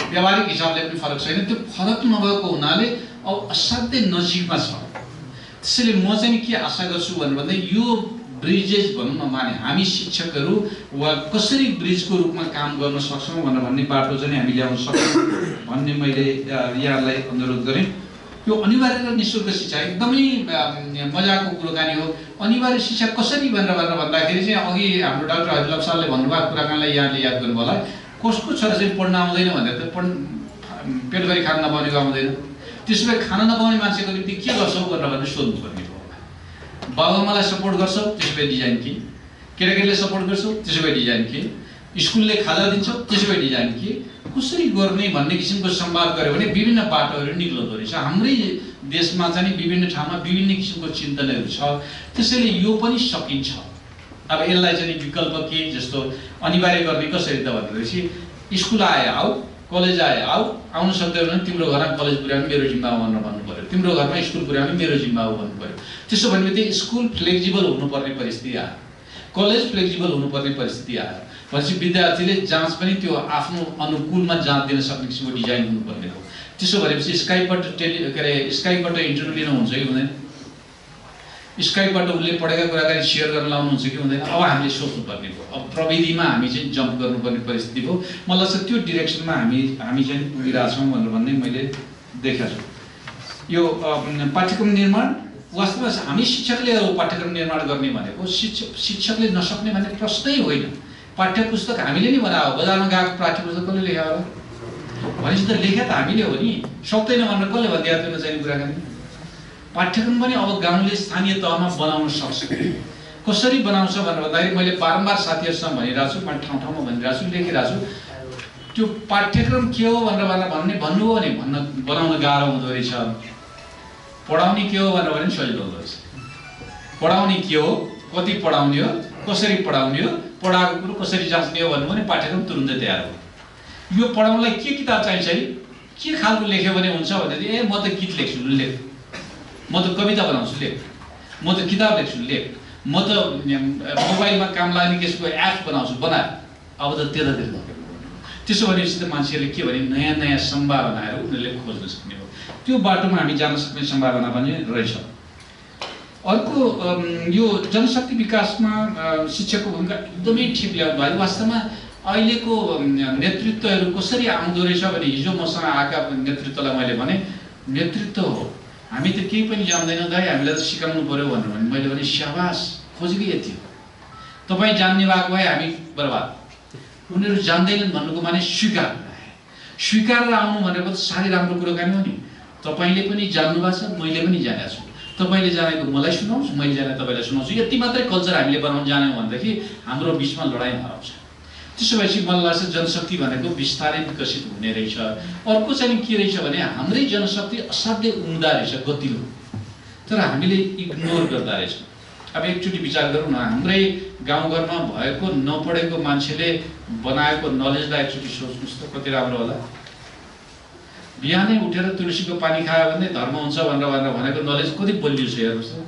व्यावहारिक हिसाबले पनि फरक छैन। त्यो फरक नभएको हुनाले अब असाध्यै नजिकमा छ। त्यसैले म चाहिँ के आशा गर्छु भन्दा यो ब्रिजेस भनौँ न माने हामी शिक्षकहरू वा कसरी ब्रिजको रूपमा काम गर्न सक्छौँ भन्ने बाटो चाहिँ हामी ल्याउन सक्छौँ भन्ने मैले यहाँलाई अनुरोध गरेँ। यो अनिवार्य र निःशुल्क शिक्षा एकदमै मजाको कुराकानी हो। अनिवार्य शिक्षा कसरी भनेर भन्दाखेरि चाहिँ अघि हाम्रो डाक्टर हरिलभ सरले भन्नुभएको कुराकानीलाई यहाँले याद गर्नु होला। कसको छोरा चाहिँ पढ्न आउँदैन भनेर त पेटभरि खान नपाउनेको आउँदैन। त्यसो भए खाना नपाउने मान्छेको निम्ति के गर्छौ भनेर सोध्नुपर्ने हो। बाबुआमालाई सपोर्ट गर्छौ त्यसो भए डिजाइन के, केटाकेटीले सपोर्ट गर्छौ त्यसो भए डिजाइन के, स्कुलले खाजा दिन्छ त्यसो भए डिजाइन के, कसरी गर्ने भन्ने किसिमको संवाद गर्यो भने विभिन्न बाटोहरू निक्लँदो रहेछ। हाम्रै देशमा चाहिँ विभिन्न ठाउँमा विभिन्न किसिमको चिन्तनहरू छ। त्यसैले यो पनि सकिन्छ। अब यसलाई चाहिँ विकल्प के जस्तो अनिवार्य गर्ने कसरी त भनेपछि स्कुल आए आऊ, कलेज आए आऊ, आउन सक्दैन भने तिम्रो घरमा कलेज पुर्याउनु मेरो जिम्मा हो भनेर भन्नु पर्यो, तिम्रो घरमा स्कुल पुर्याउनु मेरो जिम्मा हो भन्नु पर्यो। त्यसो भनेपछि स्कुल फ्लेक्जिबल हुनुपर्ने परिस्थिति आयो, कलेज फ्लेक्जिबल हुनुपर्ने परिस्थिति आयो भनेपछि विद्यार्थीले जाँच पनि त्यो आफ्नो अनुकूलमा जाँच दिन सक्ने किसिमको डिजाइन हुनुपर्ने हो। त्यसो भनेपछि स्काइपबाट इन्टरभ्यू लिनु हुन्छ कि हुँदैन, स्काइपबाट उसले पढेका कुराकानी सेयर गर्न लाउनुहुन्छ कि हुँदैन, अब हामीले सोच्नुपर्ने हो। अब प्रविधिमा हामी चाहिँ जम्प गर्नुपर्ने परिस्थिति हो। मलाई लाग्छ त्यो डिरेक्सनमा हामी चाहिँ पुगिरहेछौँ भनेर भन्ने मैले देखेको छु। यो पाठ्यक्रम निर्माण वास्तवमा हामी शिक्षकले पाठ्यक्रम निर्माण गर्ने भनेको शिक्षकले नसक्ने भन्ने प्रश्नै होइन। पाठ्यपुस्तक हामीले नि बनायो, बजारमा गएको पाठ्यपुस्तक कसले लेख्यो होला भनेपछि त लेख्या त हामीले हो नि, सक्दैन भनेर कसले भनिदिएको त्यो नचाहिने कुराकानी। पाठ्यक्रम पनि अब गाउँले स्थानीय तहमा बनाउन सक्छ। कसरी बनाउँछ भनेर भन्दाखेरि मैले बारम्बार साथीहरूसँग भनिरहेको छु, मैले ठाउँ ठाउँमा भनिरहेको छु, लेखिरहेको छु। त्यो पाठ्यक्रम के हो भनेर भन्नुभयो भने बनाउन गाह्रो हुँदो रहेछ। पढाउने के हो भनेर भने सजिलो हुँदो रहेछ। पढाउने के हो, कति पढाउने हो, कसरी पढाउने हो, पढाएको कुरो कसरी जाँच्ने हो भन्नुभयो भने पाठ्यक्रम तुरुन्तै तयार हो। यो पढाउनलाई के किताब चाहिन्छ है, के खालको लेख्यो भने हुन्छ भनेदेखि म त गीत लेख्छु लेख, म त कविता बनाउँछु लेख, म त किताब लेख्छु लेख, म त मोबाइलमा काम लाग्ने केसको एप बनाउँछु बना। अब त त्यतातिर त्यसो भनेपछि त मान्छेहरूले के भने नयाँ नयाँ सम्भावनाहरू उनीहरूले खोज्न सक्ने हो। त्यो बाटोमा हामी जान सक्ने सम्भावना पनि रहेछ। अर्को यो जनशक्ति विकासमा शिक्षकको भूमिका एकदमै ठिक ल्याउनु भयो। वास्तवमा अहिलेको नेतृत्वहरू कसरी आउँदो रहेछ भने हिजो मसँग आएका नेतृत्वलाई मैले भने नेतृत्व हो, हामी त केही पनि जान्दैनौँ दाइ, हामीलाई त सिकाउनु पर्यो भनेर भने मैले भने स्याबास, खोजकै यति हो। तपाईँ जान्ने भएको भए हामी बर्बाद। उनीहरू जान्दैनन् भन्नुको माने स्वीकारेर आउनु भनेको त साह्रै राम्रो कुराकानी हो नि। तपाईँले पनि जान्नु भएको छ, मैले पनि जानेको छु। तपाईँले जानेको मलाई सुनाउँछु, मैले जाने तपाईँलाई सुनाउँछु। यति मात्रै कल्चर हामीले बनाउन जान्यौँ भनेदेखि हाम्रो बिचमा लडाइँ हराउँछ। त्यसो भएपछि मलाई लाग्छ जनशक्ति भनेको बिस्तारै विकसित हुने रहेछ। अर्को चाहिँ के रहेछ भने हाम्रै जनशक्ति असाध्यै उम्दा रहेछ, गतिलो, तर हामीले इग्नोर गर्दा रहेछ। अब एकचोटि विचार गरौँ न, हाम्रै गाउँघरमा भएको नपढेको मान्छेले बनाएको नलेजलाई एकचोटि सोच्नुहोस् त कति राम्रो होला। बिहानै उठेर तुलसीको पानी खायो भने धर्म हुन्छ भनेर भनेको नलेज कति बलियो छ हेर्नुहोस् त।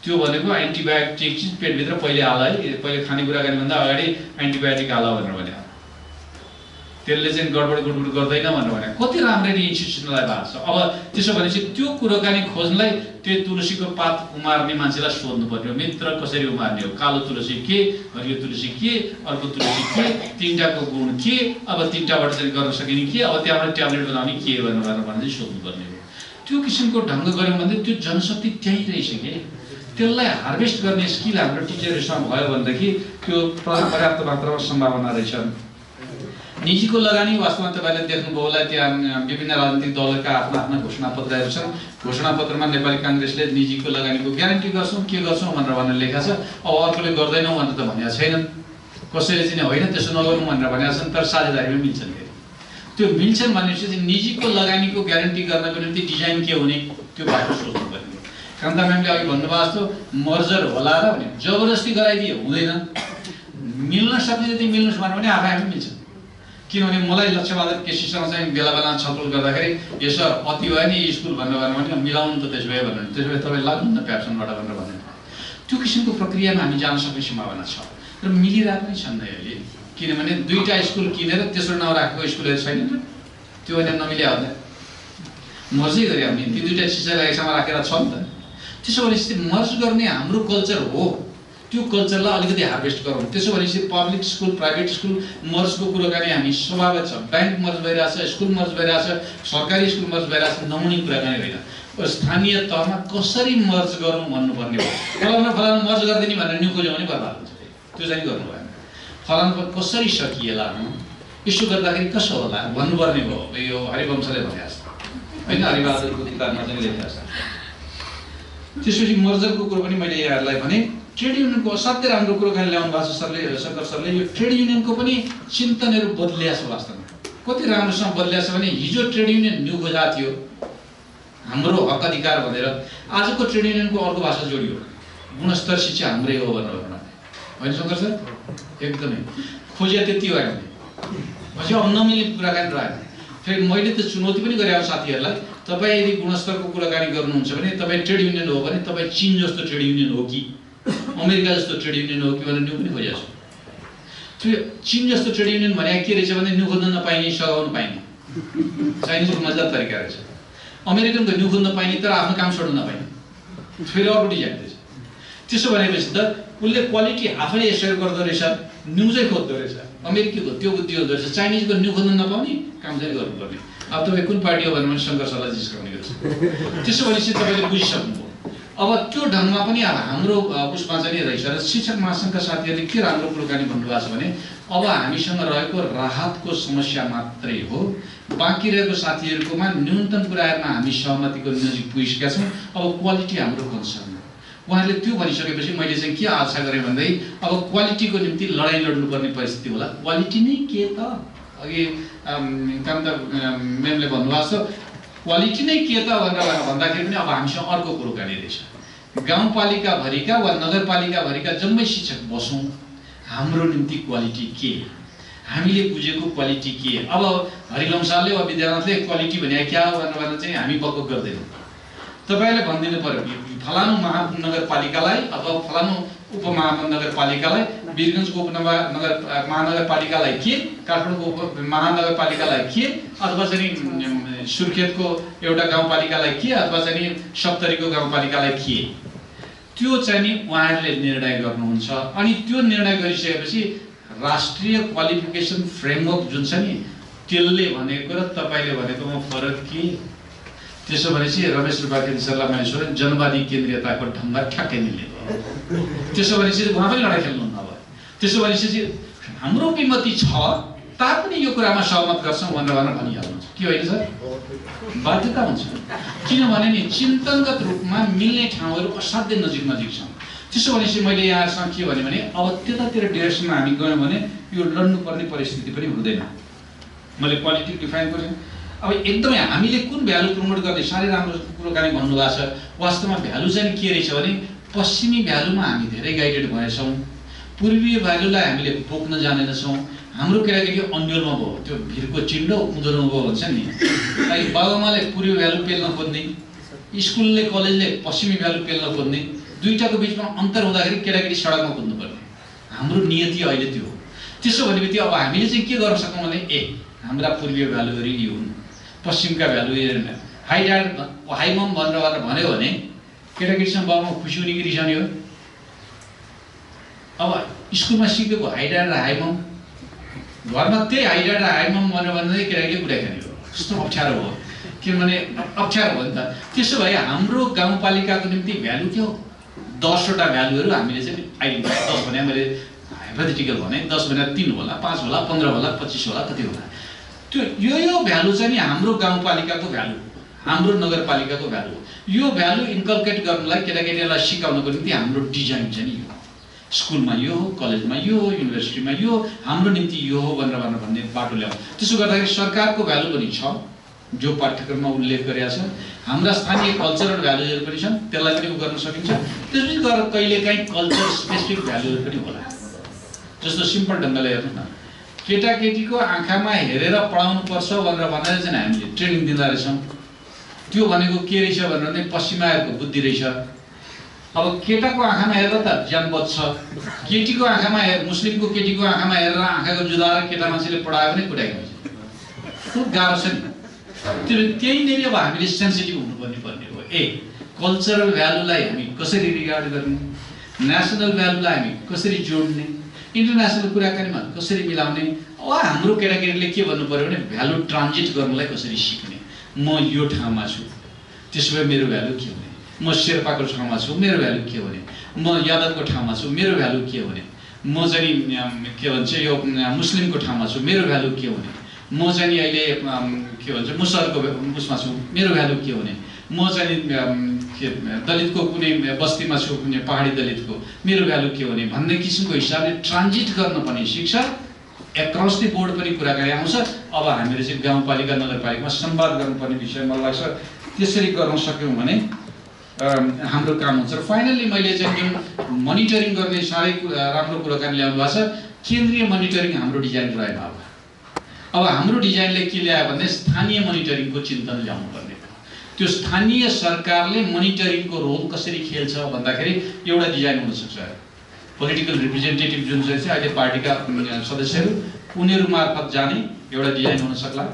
त्यो भनेको एन्टिबायोटिक चिज पेटभित्र पहिले हाल है, पहिले खानेकुराकानी भन्दा अगाडि एन्टिबायोटिक हाल भनेर भने त्यसले चाहिँ गडबड गर्दैन भनेर भने कति राम्ररी इन्स्टिट्युसनलाई भएको छ। अब त्यसो भनेपछि त्यो कुराकानी खोज्नलाई त्यो तुलसीको पात उमार्ने मान्छेलाई सोध्नुपर्ने हो, मित्र कसरी उमार्ने हो, कालो तुलसी के, हरियो तुलसी के, अर्को तुलसी के, तिनटाको गुण के, अब तिनटाबाट चाहिँ गर्न सकिने के, अब त्यहाँबाट ट्याब्लेट बनाउने के भनेर चाहिँ सोध्नुपर्ने हो। त्यो किसिमको ढङ्ग गऱ्यौँ भने त्यो जनशक्ति त्यहीँ रहेछ कि त्यसलाई हार्भेस्ट गर्ने स्किल हाम्रो टिचरहरूसँग भयो भनेदेखि त्यो पर्याप्त मात्रामा सम्भावना रहेछ। निजीको लगानी वास्तवमा तपाईँले देख्नुभयो होला, त्यहाँ विभिन्न राजनीतिक दलका आफ्ना आफ्ना घोषणापत्रहरू छन्। घोषणापत्रमा नेपाली काङ्ग्रेसले निजीको लगानीको ग्यारेन्टी गर्छौँ के गर्छौँ भनेर लेखेको छ। अब अर्कोले गर्दैनौँ भनेर त भनेको छैनन्, कसैले चाहिँ होइन त्यसो नगर्नु भनेर भनेका छन्, तर साझेदारीमा मिल्छन्। फेरि त्यो मिल्छन् भनेपछि चाहिँ निजीको लगानीको ग्यारेन्टी गर्नको निम्ति डिजाइन के हुने त्यो बाटो सोच्नुपर्ने। कान्ता म्यामले अघि भन्नुभएको जस्तो मर्जर होला र भने जबरजस्ती गराइदिए हुँदैन, मिल्न सक्ने जति मिल्नुहोस् भने आफै आफै मिल्छ। किनभने मलाई लक्ष्यबहादुर केसीसँग चाहिँ बेला बेला छलफल गर्दाखेरि यो सर अति भयो नि स्कुल भनेर भने मिलाउनु त त्यसो भए भनेर, त्यसो भए तपाईँ लाग्नु न प्याप्सनबाट भनेर भने त्यो किसिमको प्रक्रियामा हामी जान सक्ने सम्भावना छ। र मिलिरहेको पनि छन् अहिले, किनभने दुईवटा स्कुल किनेर तेस्रो नराखेको स्कुलहरू छैनन् र त्यो भने नमिल्या हुँदा मर्जै गरे हामी ती दुईवटा चिजलाई एकसँग राखेर छ नि त। त्यसो भनेपछि मर्ज गर्ने हाम्रो कल्चर हो, त्यो कल्चरलाई अलिकति हार्भेस्ट गरौँ। त्यसो भनेपछि पब्लिक स्कुल प्राइभेट स्कुल मर्जको कुराकानी हामी स्वाभाविक छ, ब्याङ्क मर्ज भइरहेछ, स्कुल मर्ज भइरहेछ, सरकारी स्कुल मर्ज भइरहेछ, नहुने कुराकानी होइन। स्थानीय तहमा कसरी मर्ज गरौँ भन्नुपर्ने हो। फलाना मर्ज गरिदिने भनेर न्यु खोज्यौँ भने बर्बाद हुन्छ, त्यो चाहिँ गर्नु भएन। फलाना कसरी सकिएला, यसो गर्दाखेरि कसो होला भन्नुपर्ने हो। यो हरिवंशले भनेको छ होइन, हरिबहादुरको किताबमा चाहिँ लेखेको छ। त्यसपछि मर्जरको कुरो पनि मैले यहाँहरूलाई भने ट्रेड युनियनको असाध्यै राम्रो कुराकानी ल्याउनु भएको छ सरले, शङ्कर सरले। यो ट्रेड युनियनको पनि चिन्तनहरू बदलिया छ वास्तवमा। कति राम्रोसँग बदलिया छ भने हिजो ट्रेड युनियन न्यु खोजा थियो, हाम्रो हक अधिकार भनेर आजको ट्रेड युनियनको अर्को भाषा जोडियो, गुणस्तर शिक्षा हाम्रै हो भनेर भन्न होइन शङ्कर सर? एकदमै खोजिया त्यति हो हामीले। पछि अब नमिलेको कुराकानी रह्यो। फेरि मैले त चुनौती पनि गरेँ अब साथीहरूलाई, तपाईँ यदि गुणस्तरको कुराकानी गर्नुहुन्छ भने तपाईँ ट्रेड युनियन हो भने तपाईँ चीन जस्तो ट्रेड युनियन हो कि अमेरिका जस्तो ट्रेड युनियन हो कि भनेर न्यु पनि खोजेको छु। त्यो चीन जस्तो ट्रेड युनियन भने के रहेछ भने न्यु खोज्न नपाइने, सघाउन पाइने। चाइनिजको मजादार तरिका रहेछ। अमेरिकनको न्यु खोज्न पाइने तर आफ्नो काम छोड्न नपाइने, फेरि अर्को डिजाइन रहेछ। त्यसो भनेपछि त उसले क्वालिटी आफैले एसेयर गर्दो रहेछ, न्युजै खोज्दो रहेछ। अमेरिकीको त्यो बुद्धि हुँदो रहेछ, चाइनिजको न्यु खोज्न नपाउने, काम चाहिँ गर्नुपर्ने। अब तपाईँ कुन पार्टी हो भने शङ्कर सरलाई जिस्काउने गर्छ। त्यसो भनेपछि तपाईँले बुझिसक्नुभयो। अब त्यो ढङ्गमा पनि अब हाम्रो उसमा चाहिँ रहेछ र शिक्षक महासङ्घका साथीहरूले के राम्रो कुराकानी भन्नुभएको छ भने अब हामीसँग रहेको राहतको समस्या मात्रै हो, बाँकी रहेको साथीहरूकोमा न्यूनतम कुराहरूमा हामी सहमतिको नजिक पुगिसकेका छौँ। अब क्वालिटी हाम्रो कन्सर्न हो। उहाँहरूले त्यो भनिसकेपछि मैले चाहिँ के आशा गरेँ भन्दै अब क्वालिटीको निम्ति लडाइँ लड्नुपर्ने परिस्थिति होला। क्वालिटी नै के त? अघि कामता म्यामले भन्नुभएको छ क्वालिटी नै के त भनेर भन्दाखेरि पनि अब हामीसँग अर्को कुराकानी रहेछ। गाउँपालिकाभरिका वा नगरपालिकाभरिका जम्मै शिक्षक बसौँ, हाम्रो निम्ति क्वालिटी के, हामीले बुझेको क्वालिटी के। अब हरिलम्सालले वा विद्यानाथले क्वालिटी भने क्या हो भनेर चाहिँ हामी बक्क गर्दैनौँ। तपाईँले भनिदिनु पर्यो फलानु महानगरपालिकालाई अथवा फलानु उपमहानगरपालिकालाई, वीरगञ्जको महानगरपालिकालाई के, काठमाडौँको महानगरपालिकालाई के, अथवा चाहिँ सुर्खेतको एउटा गाउँपालिकालाई के, अथवा चाहिँ सप्तरीको गाउँपालिकालाई के, त्यो चाहिँ नि उहाँहरूले निर्णय गर्नुहुन्छ। अनि त्यो निर्णय गरिसकेपछि राष्ट्रिय क्वालिफिकेसन फ्रेमवर्क जुन छ नि त्यसले भनेको र तपाईँले भनेकोमा फरक के? त्यसो भनेपछि रमेश त्रिपाठी सरलाई मैले सोधेँ जनवादी केन्द्रीयताको ढङ्ग ठ्याक्कै मिल्ने भयो। त्यसो भनेपछि उहाँ पनि लडाइँ खेल्नुहुन्न अब। त्यसो भनेपछि हाम्रो विमति छ तापनि यो कुरामा सहमत गर्छौँ भनेर भनिहाल्नुहुन्छ के होइन सर? बाध्यता हुन्छ। किनभने नि चिन्तनगत रूपमा मिल्ने ठाउँहरू असाध्यै नजिक नजिक छन्। त्यसो भनेपछि मैले यहाँसँग के भने अब त्यतातिर डिरेक्सनमा हामी गयौँ भने यो लड्नुपर्ने परिस्थिति पनि हुँदैन। मैले क्वालिटी डिफाइन गरेँ। अब एकदमै हामीले कुन भ्यालु प्रमोट गर्ने साह्रै राम्रो कुराकानी भन्नुभएको छ। वास्तवमा भ्यालु चाहिँ के रहेछ भने पश्चिमी भ्यालुमा हामी धेरै गाइडेड भएछौँ, पूर्वीय भ्यालुलाई हामीले बोक्न जानेनछौँ। हाम्रो केटाकेटी अन्यलमा भयो, त्यो भिरको चिन्डो उनीहरूमा भयो भन्छ नि। बाबुआमाले पूर्वी भ्यालु पेल्न खोज्ने, स्कुलले कलेजले पश्चिमी भ्यालु पेल्न खोज्ने, दुईटाको बिचमा अन्तर हुँदाखेरि केटाकेटी सडकमा कुद्नुपर्ने। हाम्रो नियति अहिले त्यो हो। त्यसो भनेपछि अब हामीले चाहिँ के गर्न सकौँ भने हाम्रा पूर्वीय भ्यालुहरू यो हुन्, पश्चिमका भ्यालु हाइमम भनेर भन्यो भने केटाकेटीसँग बाबुमा खुसी हुने कि रिसाउने हो? अब स्कुलमा सिकेको हाइड्याड र हाइमम घरमा त्यही हाइड्याड र हाइमम भनेर भन्दै केटाकेटीले कुराकानी हो। कस्तो अप्ठ्यारो हो, किनभने अप्ठ्यारो हो नि त। त्यसो भए हाम्रो गाउँपालिकाको निम्ति भ्यालु के हो? 10वटा भ्यालुहरू हामीले चाहिँ आइडेन्टिफाई, 10 भने मैले हाइपोथेटिकल भने 10 भने 3 होला, 5 होला, 15 होला, 25 होला, कति होला। त्यो यो भ्यालु चाहिँ नि हाम्रो गाउँपालिकाको भ्यालु, हाम्रो नगरपालिकाको भ्यालु हो। यो भ्यालु इन्कल्केट गर्नलाई केटाकेटीलाई सिकाउनको निम्ति हाम्रो डिजाइन चाहिँ नि यो हो। स्कुलमा यो हो, कलेजमा यो हो, युनिभर्सिटीमा यो, हाम्रो निम्ति यो हो भनेर भन्ने बाटो ल्याउँ। त्यसो गर्दाखेरि सरकारको भ्यालु पनि छ जो पाठ्यक्रममा उल्लेख गरेका छ। हाम्रा स्थानीय कल्चरल भ्यालुहरू पनि छन्, त्यसलाई पनि गर्न सकिन्छ। त्यसपछि गएर कहिलेकाहीँ कल्चर स्पेसिफिक भ्यालुहरू पनि होला। जस्तो सिम्पल ढङ्गले हेर्नु न, केटाकेटीको आँखामा हेरेर पढाउनु पर्छ भनेर चाहिँ हामीले ट्रेनिङ दिँदा रहेछौँ। त्यो भनेको के रहेछ भनेर नै पश्चिमाहरूको बुद्धि रहेछ। अब केटाको आँखामा हेरेर त ज्यान बच्छ, केटीको आँखामा मुस्लिमको केटीको आँखामा हेरेर आँखाको जुदाएर केटा मान्छेले पढायो भने कुटाइन्छ। खुब गाह्रो छ नि। त्यहीँनिर अब हामीले सेन्सिटिभ हुनुपर्ने हो। कल्चरल भ्यालुलाई हामी कसरी रिगार्ड गर्ने, नेसनल भ्यालुलाई हामी कसरी जोड्ने, इन्टरनेसनल कुराकानीमा कसरी मिलाउने। अब हाम्रो केटाकेटीले के भन्नु पर्यो भने भ्यालु ट्रान्जिट गर्नलाई कसरी सिक्ने। म यो ठाउँमा छु, त्यसो भए मेरो भ्यालु के हुने? म शेर्पाको ठाउँमा छु, मेरो भ्यालु के हुने? म यादवको ठाउँमा छु, मेरो भ्यालु के हुने? म चाहिँ के भन्छ यो मुस्लिमको ठाउँमा छु, मेरो भ्यालु के हुने? म चाहिँ अहिले के भन्छ मुसलको उसमा छु, मेरो भ्यालु के हुने? म चाहिँ दलितको कुनै बस्तीमा छु, कुनै पहाडी दलितको, मेरो भ्यालु के हुने भन्ने किसिमको हिसाबले ट्रान्जिट गर्न पनि शिक्षा एक्रस द बोर्ड पनि कुराकानी आउँछ। अब हामीले चाहिँ गाउँपालिका नगरपालिकामा संवाद गर्नुपर्ने विषय मलाई लाग्छ त्यसरी गर्न सक्यौँ भने हाम्रो काम हुन्छ। र फाइनल्ली मैले चाहिँ जुन मोनिटरिङ गर्ने साह्रै राम्रो कुराकानी ल्याउनु भएको छ, केन्द्रीय मोनिटरिङ हाम्रो डिजाइन रहेन। अब हाम्रो डिजाइनले के ल्यायो भने स्थानीय मोनिटरिङको चिन्तन ल्याउनु पर्ने। त्यो स्थानीय सरकारले मोनिटरिङको रोल कसरी खेल्छ भन्दाखेरि एउटा डिजाइन हुनसक्छ। पोलिटिकल रिप्रेजेन्टेटिभ जुन चाहिँ अहिले पार्टीका सदस्यहरू उनीहरू मार्फत जाने एउटा डिजाइन हुन सक्ला।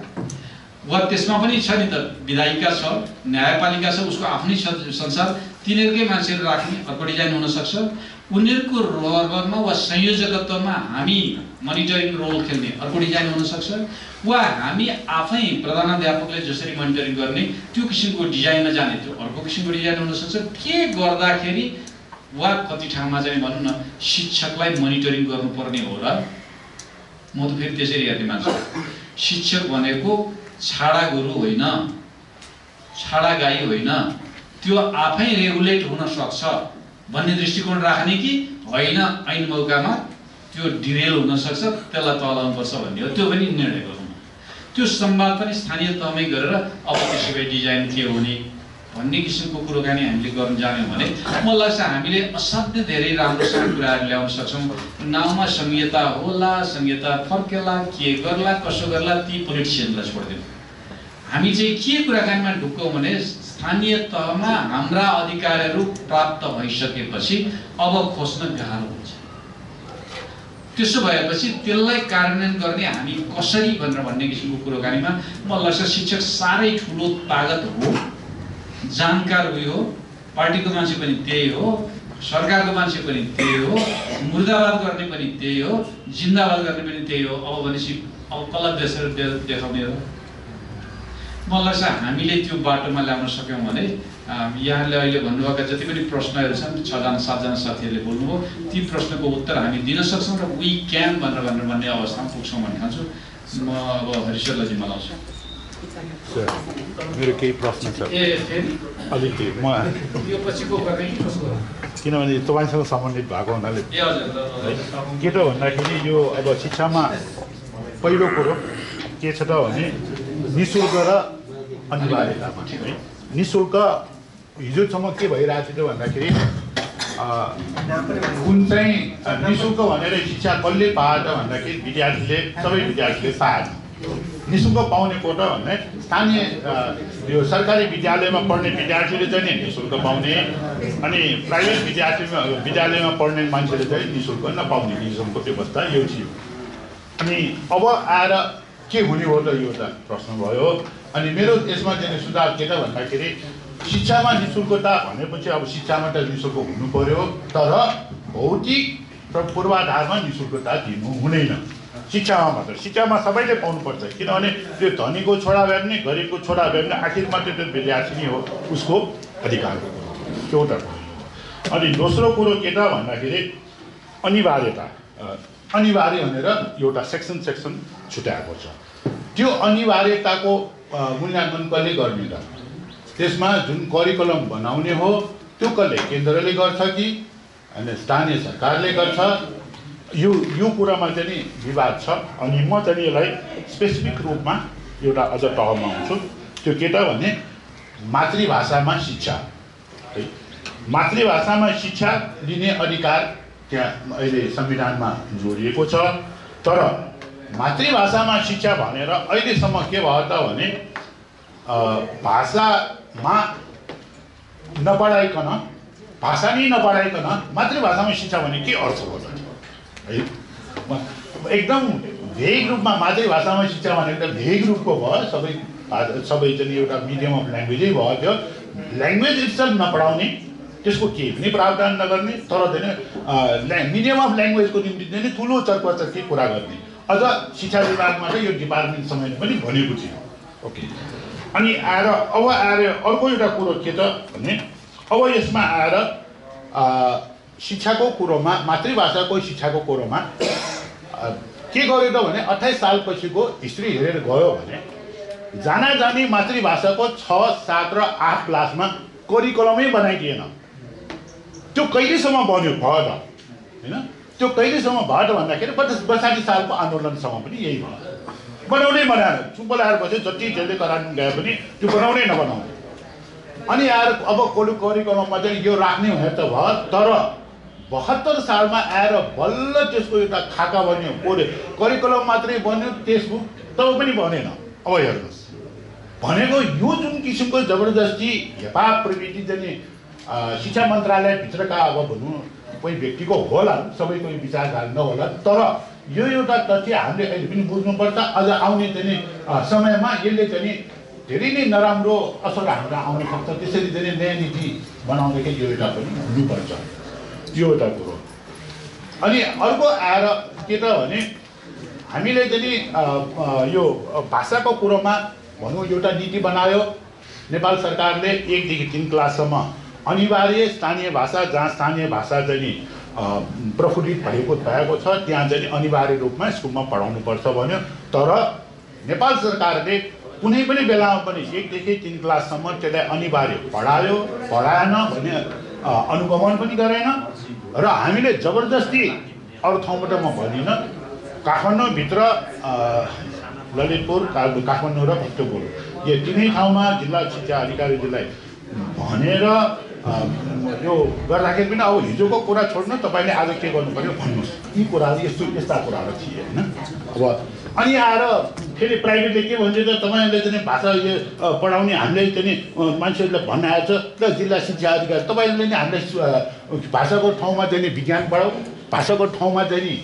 वा त्यसमा पनि छ नि त, विधायिका छ, न्यायपालिका छ, उसको आफ्नै संसार, तिनीहरूकै मान्छेहरू राख्ने अर्को डिजाइन हुनसक्छ। उनीहरूको रोलमा वा संयोजकत्वमा हामी मोनिटरिङ रोल खेल्ने अर्को डिजाइन हुनसक्छ। वा हामी आफै प्रधानाध्यापकले जसरी मोनिटरिङ गर्ने त्यो किसिमको डिजाइनमा जाने त्यो अर्को किसिमको डिजाइन हुनसक्छ। के गर्दाखेरि वा कति ठाउँमा चाहिँ भनौँ न शिक्षकलाई मोनिटरिङ गर्नुपर्ने हो र म त फेरि त्यसरी हेर्ने मान्छे। शिक्षक भनेको छाडा गुरु होइन, छाडा गाई होइन, त्यो आफै रेगुलेट हुन सक्छ भन्ने दृष्टिकोण राख्ने कि होइन ऐन मौकामा त्यो डिरेल हुन सक्छ, त्यसलाई तलाउनुपर्छ भन्ने हो, त्यो पनि निर्णय गर्नु। त्यो संवाद पनि स्थानीय तहमै गरेर अब त्यसै डिजाइन के हुने भन्ने किसिमको कुराकानी हामीले गर्न जान्यौँ भने मलाई लाग्छ हामीले असाध्यै धेरै राम्रोसँग कुराहरू ल्याउन सक्छौँ। नाउँमा संहिता होला, संहिता फर्केला, के गर्ला कसो गर्ला ती पोलिटिसियनलाई छोडिदिउँ। हामी चाहिँ के कुराकानीमा ढुक्छौँ भने स्थानीय तहमा हाम्रा अधिकारहरू प्राप्त भइसकेपछि अब खोज्न गाह्रो हुन्छ। त्यसो भएपछि त्यसलाई कार्यान्वयन गर्ने हामी कसरी भनेर भन्ने किसिमको कुराकानीमा मलाई लाग्छ शिक्षक साह्रै ठुलो तागत हो, जानकार उयो हो, पार्टीको मान्छे पनि त्यही हो, सरकारको मान्छे पनि त्यही हो, मुर्दाबाद गर्ने पनि त्यही हो, जिन्दाबाद गर्ने पनि त्यही हो। अब भनेपछि अब कसलाई देशहरू देखाउने हो? मलाई लाग्छ हामीले त्यो बाटोमा ल्याउन सक्यौँ भने यहाँले अहिले भन्नुभएका जति पनि प्रश्नहरू छन्, 6जना 7जना साथीहरूले बोल्नुभयो, ती प्रश्नको उत्तर हामी दिन सक्छौँ र वी क्यान भनेर भन्ने अवस्थामा पुग्छौँ भन्ने ठान्छु। म अब हरिशरलाई जिम्मा लाउँछु। मेरो केही प्रश्न छ अलिकति, म यो पछिको गर्ने कि कसको? किनभने तपाईँसँग सम्बन्धित भएको हुनाले के त भन्दाखेरि यो अब शिक्षामा पहिलो कुरो के छ त भने निःशुल्क र अनिवार्यतामा है। निःशुल्क हिजोसम्म के भइरहेको थियो भन्दाखेरि कुन चाहिँ निःशुल्क भनेर शिक्षा कसले पायो त भन्दाखेरि विद्यार्थीले, सबै विद्यार्थीले पाएन। निःशुल्क पाउने कोटा भन्ने स्थानीय यो सरकारी विद्यालयमा पढ्ने विद्यार्थीले चाहिँ निःशुल्क पाउने, अनि प्राइभेट विद्यालयमा पढ्ने मान्छेले चाहिँ निःशुल्क नपाउने किसिमको व्यवस्था यो थियो। अनि अब आएर के हुने हो त यो त प्रश्न भयो। अनि मेरो यसमा चाहिँ सुझाव के त भन्दाखेरि शिक्षामा निःशुल्कता भनेपछि अब शिक्षामा त निःशुल्क हुनु पर्यो, तर भौतिक पूर्वाधारमा निःशुल्कता दिनु हुँदैन शिक्षामा मात्र। शिक्षामा सबैले पाउनुपर्छ, किनभने त्यो धनीको छोरा भए पनि गरिबको छोरा भए पनि आखिरमा त्यो विद्यार्थी नै हो, उसको अधिकारको कुरो एउटा कुरो। अनि दोस्रो कुरो के त भन्दाखेरि अनिवार्यता। अनिवार्य भनेर एउटा सेक्सन छुट्याएको छ। त्यो अनिवार्यताको मूल्याङ्कन कसले गर्ने त? त्यसमा जुन करिकुलम बनाउने हो त्यो कसले, केन्द्रले गर्छ कि अनि स्थानीय सरकारले गर्छ? यो कुरामा चाहिँ नि विवाद छ। अनि म चाहिँ यसलाई स्पेसिफिक रूपमा एउटा अझ तहमा आउँछु। त्यो के त भने मातृभाषामा शिक्षा है। मातृभाषामा शिक्षा दिने अधिकार त्यहाँ अहिले संविधानमा जोडिएको छ। तर मातृभाषामा शिक्षा भनेर अहिलेसम्म के भयो त भने भाषामा नपढाइकन, भाषा नै नपढाइकन मातृभाषामा शिक्षा भने के अर्थ हो त है? एकदम भेग रूपमा मातृभाषामा शिक्षा भनेको त भेग रूपको भयो। सबै चाहिँ एउटा मिडियम अफ ल्याङ्ग्वेजै भयो। त्यो ल्याङ्ग्वेज इट्सेल्फ नपढाउने, त्यसको केही पनि प्रावधान नगर्ने, तर चाहिँ मिडियम अफ ल्याङ्ग्वेजको निम्ति चाहिँ ठुलो चर्काचर्की कुरा गर्ने। अझ शिक्षा विभागमा चाहिँ यो डिपार्टमेन्टसँगले पनि भनेको थियो। ओके। अनि आएर अर्को एउटा कुरो के त भने अब यसमा आएर शिक्षाको कुरोमा, मातृभाषाको शिक्षाको कुरोमा के गर्यो त भने 28 सालपछिको हिस्ट्री हेरेर गयो भने जानी मातृभाषाको 6, 7 र 8 क्लासमा करिकुलमै बनाइदिएन। त्यो कहिलेसम्म भयो त होइन? त्यो कहिलेसम्म भयो त भन्दाखेरि 62 सालको आन्दोलनसम्म पनि यही भयो। बनाउनै बनाएर चुप लाएर बस्यो, जति जसले करान गए पनि त्यो बनाउनै नबनाउने। अनि आएर अब करिकुलममा चाहिँ यो राख्ने हुने त भयो, तर 72 सालमा आएर बल्ल त्यसको एउटा खाका बन्यो, करिकुलम मात्रै बन्यो, टेक्स्टबुक तब पनि बनेन। अब हेर्नुहोस्, भनेको यो जुन किसिमको जबरजस्ती हेपा प्रवृत्ति चाहिँ शिक्षा मन्त्रालयभित्रका अब भनौँ कोही व्यक्तिको होला, सबैको विचारधारा नहोला, तर यो एउटा तथ्य हामीले अहिले पनि बुझ्नुपर्छ। अझ आउने चाहिँ समयमा यसले चाहिँ धेरै नै नराम्रो असर हामीलाई आउन सक्छ। त्यसरी चाहिँ नयाँ नीति बनाउँदाखेरि यो एउटा पनि हुनुपर्छ, यो एउटा कुरो। अनि अर्को आएर के त भने हामीले चाहिँ यो भाषाको कुरोमा भनौँ एउटा नीति बनायो नेपाल सरकारले 1 देखि 3 क्लाससम्म अनिवार्य स्थानीय भाषा, जहाँ स्थानीय भाषा चाहिँ प्रफुल्लित भएको छ त्यहाँ चाहिँ अनिवार्य रूपमा स्कुलमा पढाउनुपर्छ भन्यो। तर नेपाल सरकारले कुनै पनि बेलामा पनि 1 देखि 3 क्लाससम्म त्यसलाई अनिवार्य पढाएन भने अनुगमन पनि गरेन। र हामीले जबरजस्ती अरू ठाउँबाट म भन्दिनँ, काठमाडौँभित्र ललितपुर, काठमाडौँ र भक्तपुर यो तिनै ठाउँमा जिल्ला शिक्षा अधिकारीलाई भनेर यो गर्दाखेरि पनि अब हिजोको कुरा छोड्नु, तपाईँले आज के गर्नु पर्यो भन्नुहोस्। यी कुराहरू यस्ता कुराहरू थिए होइन। अब अनि आएर फेरि प्राइभेटले के भन्छ त, तपाईँहरूले चाहिँ भाषा पढाउने हामीले चाहिँ मान्छेहरूले भन्न आएछ र जिल्ला शिक्षा अधिकारी तपाईँहरूले नि हामीलाई भाषाको ठाउँमा चाहिँ विज्ञान पढाऊ, भाषाको ठाउँमा चाहिँ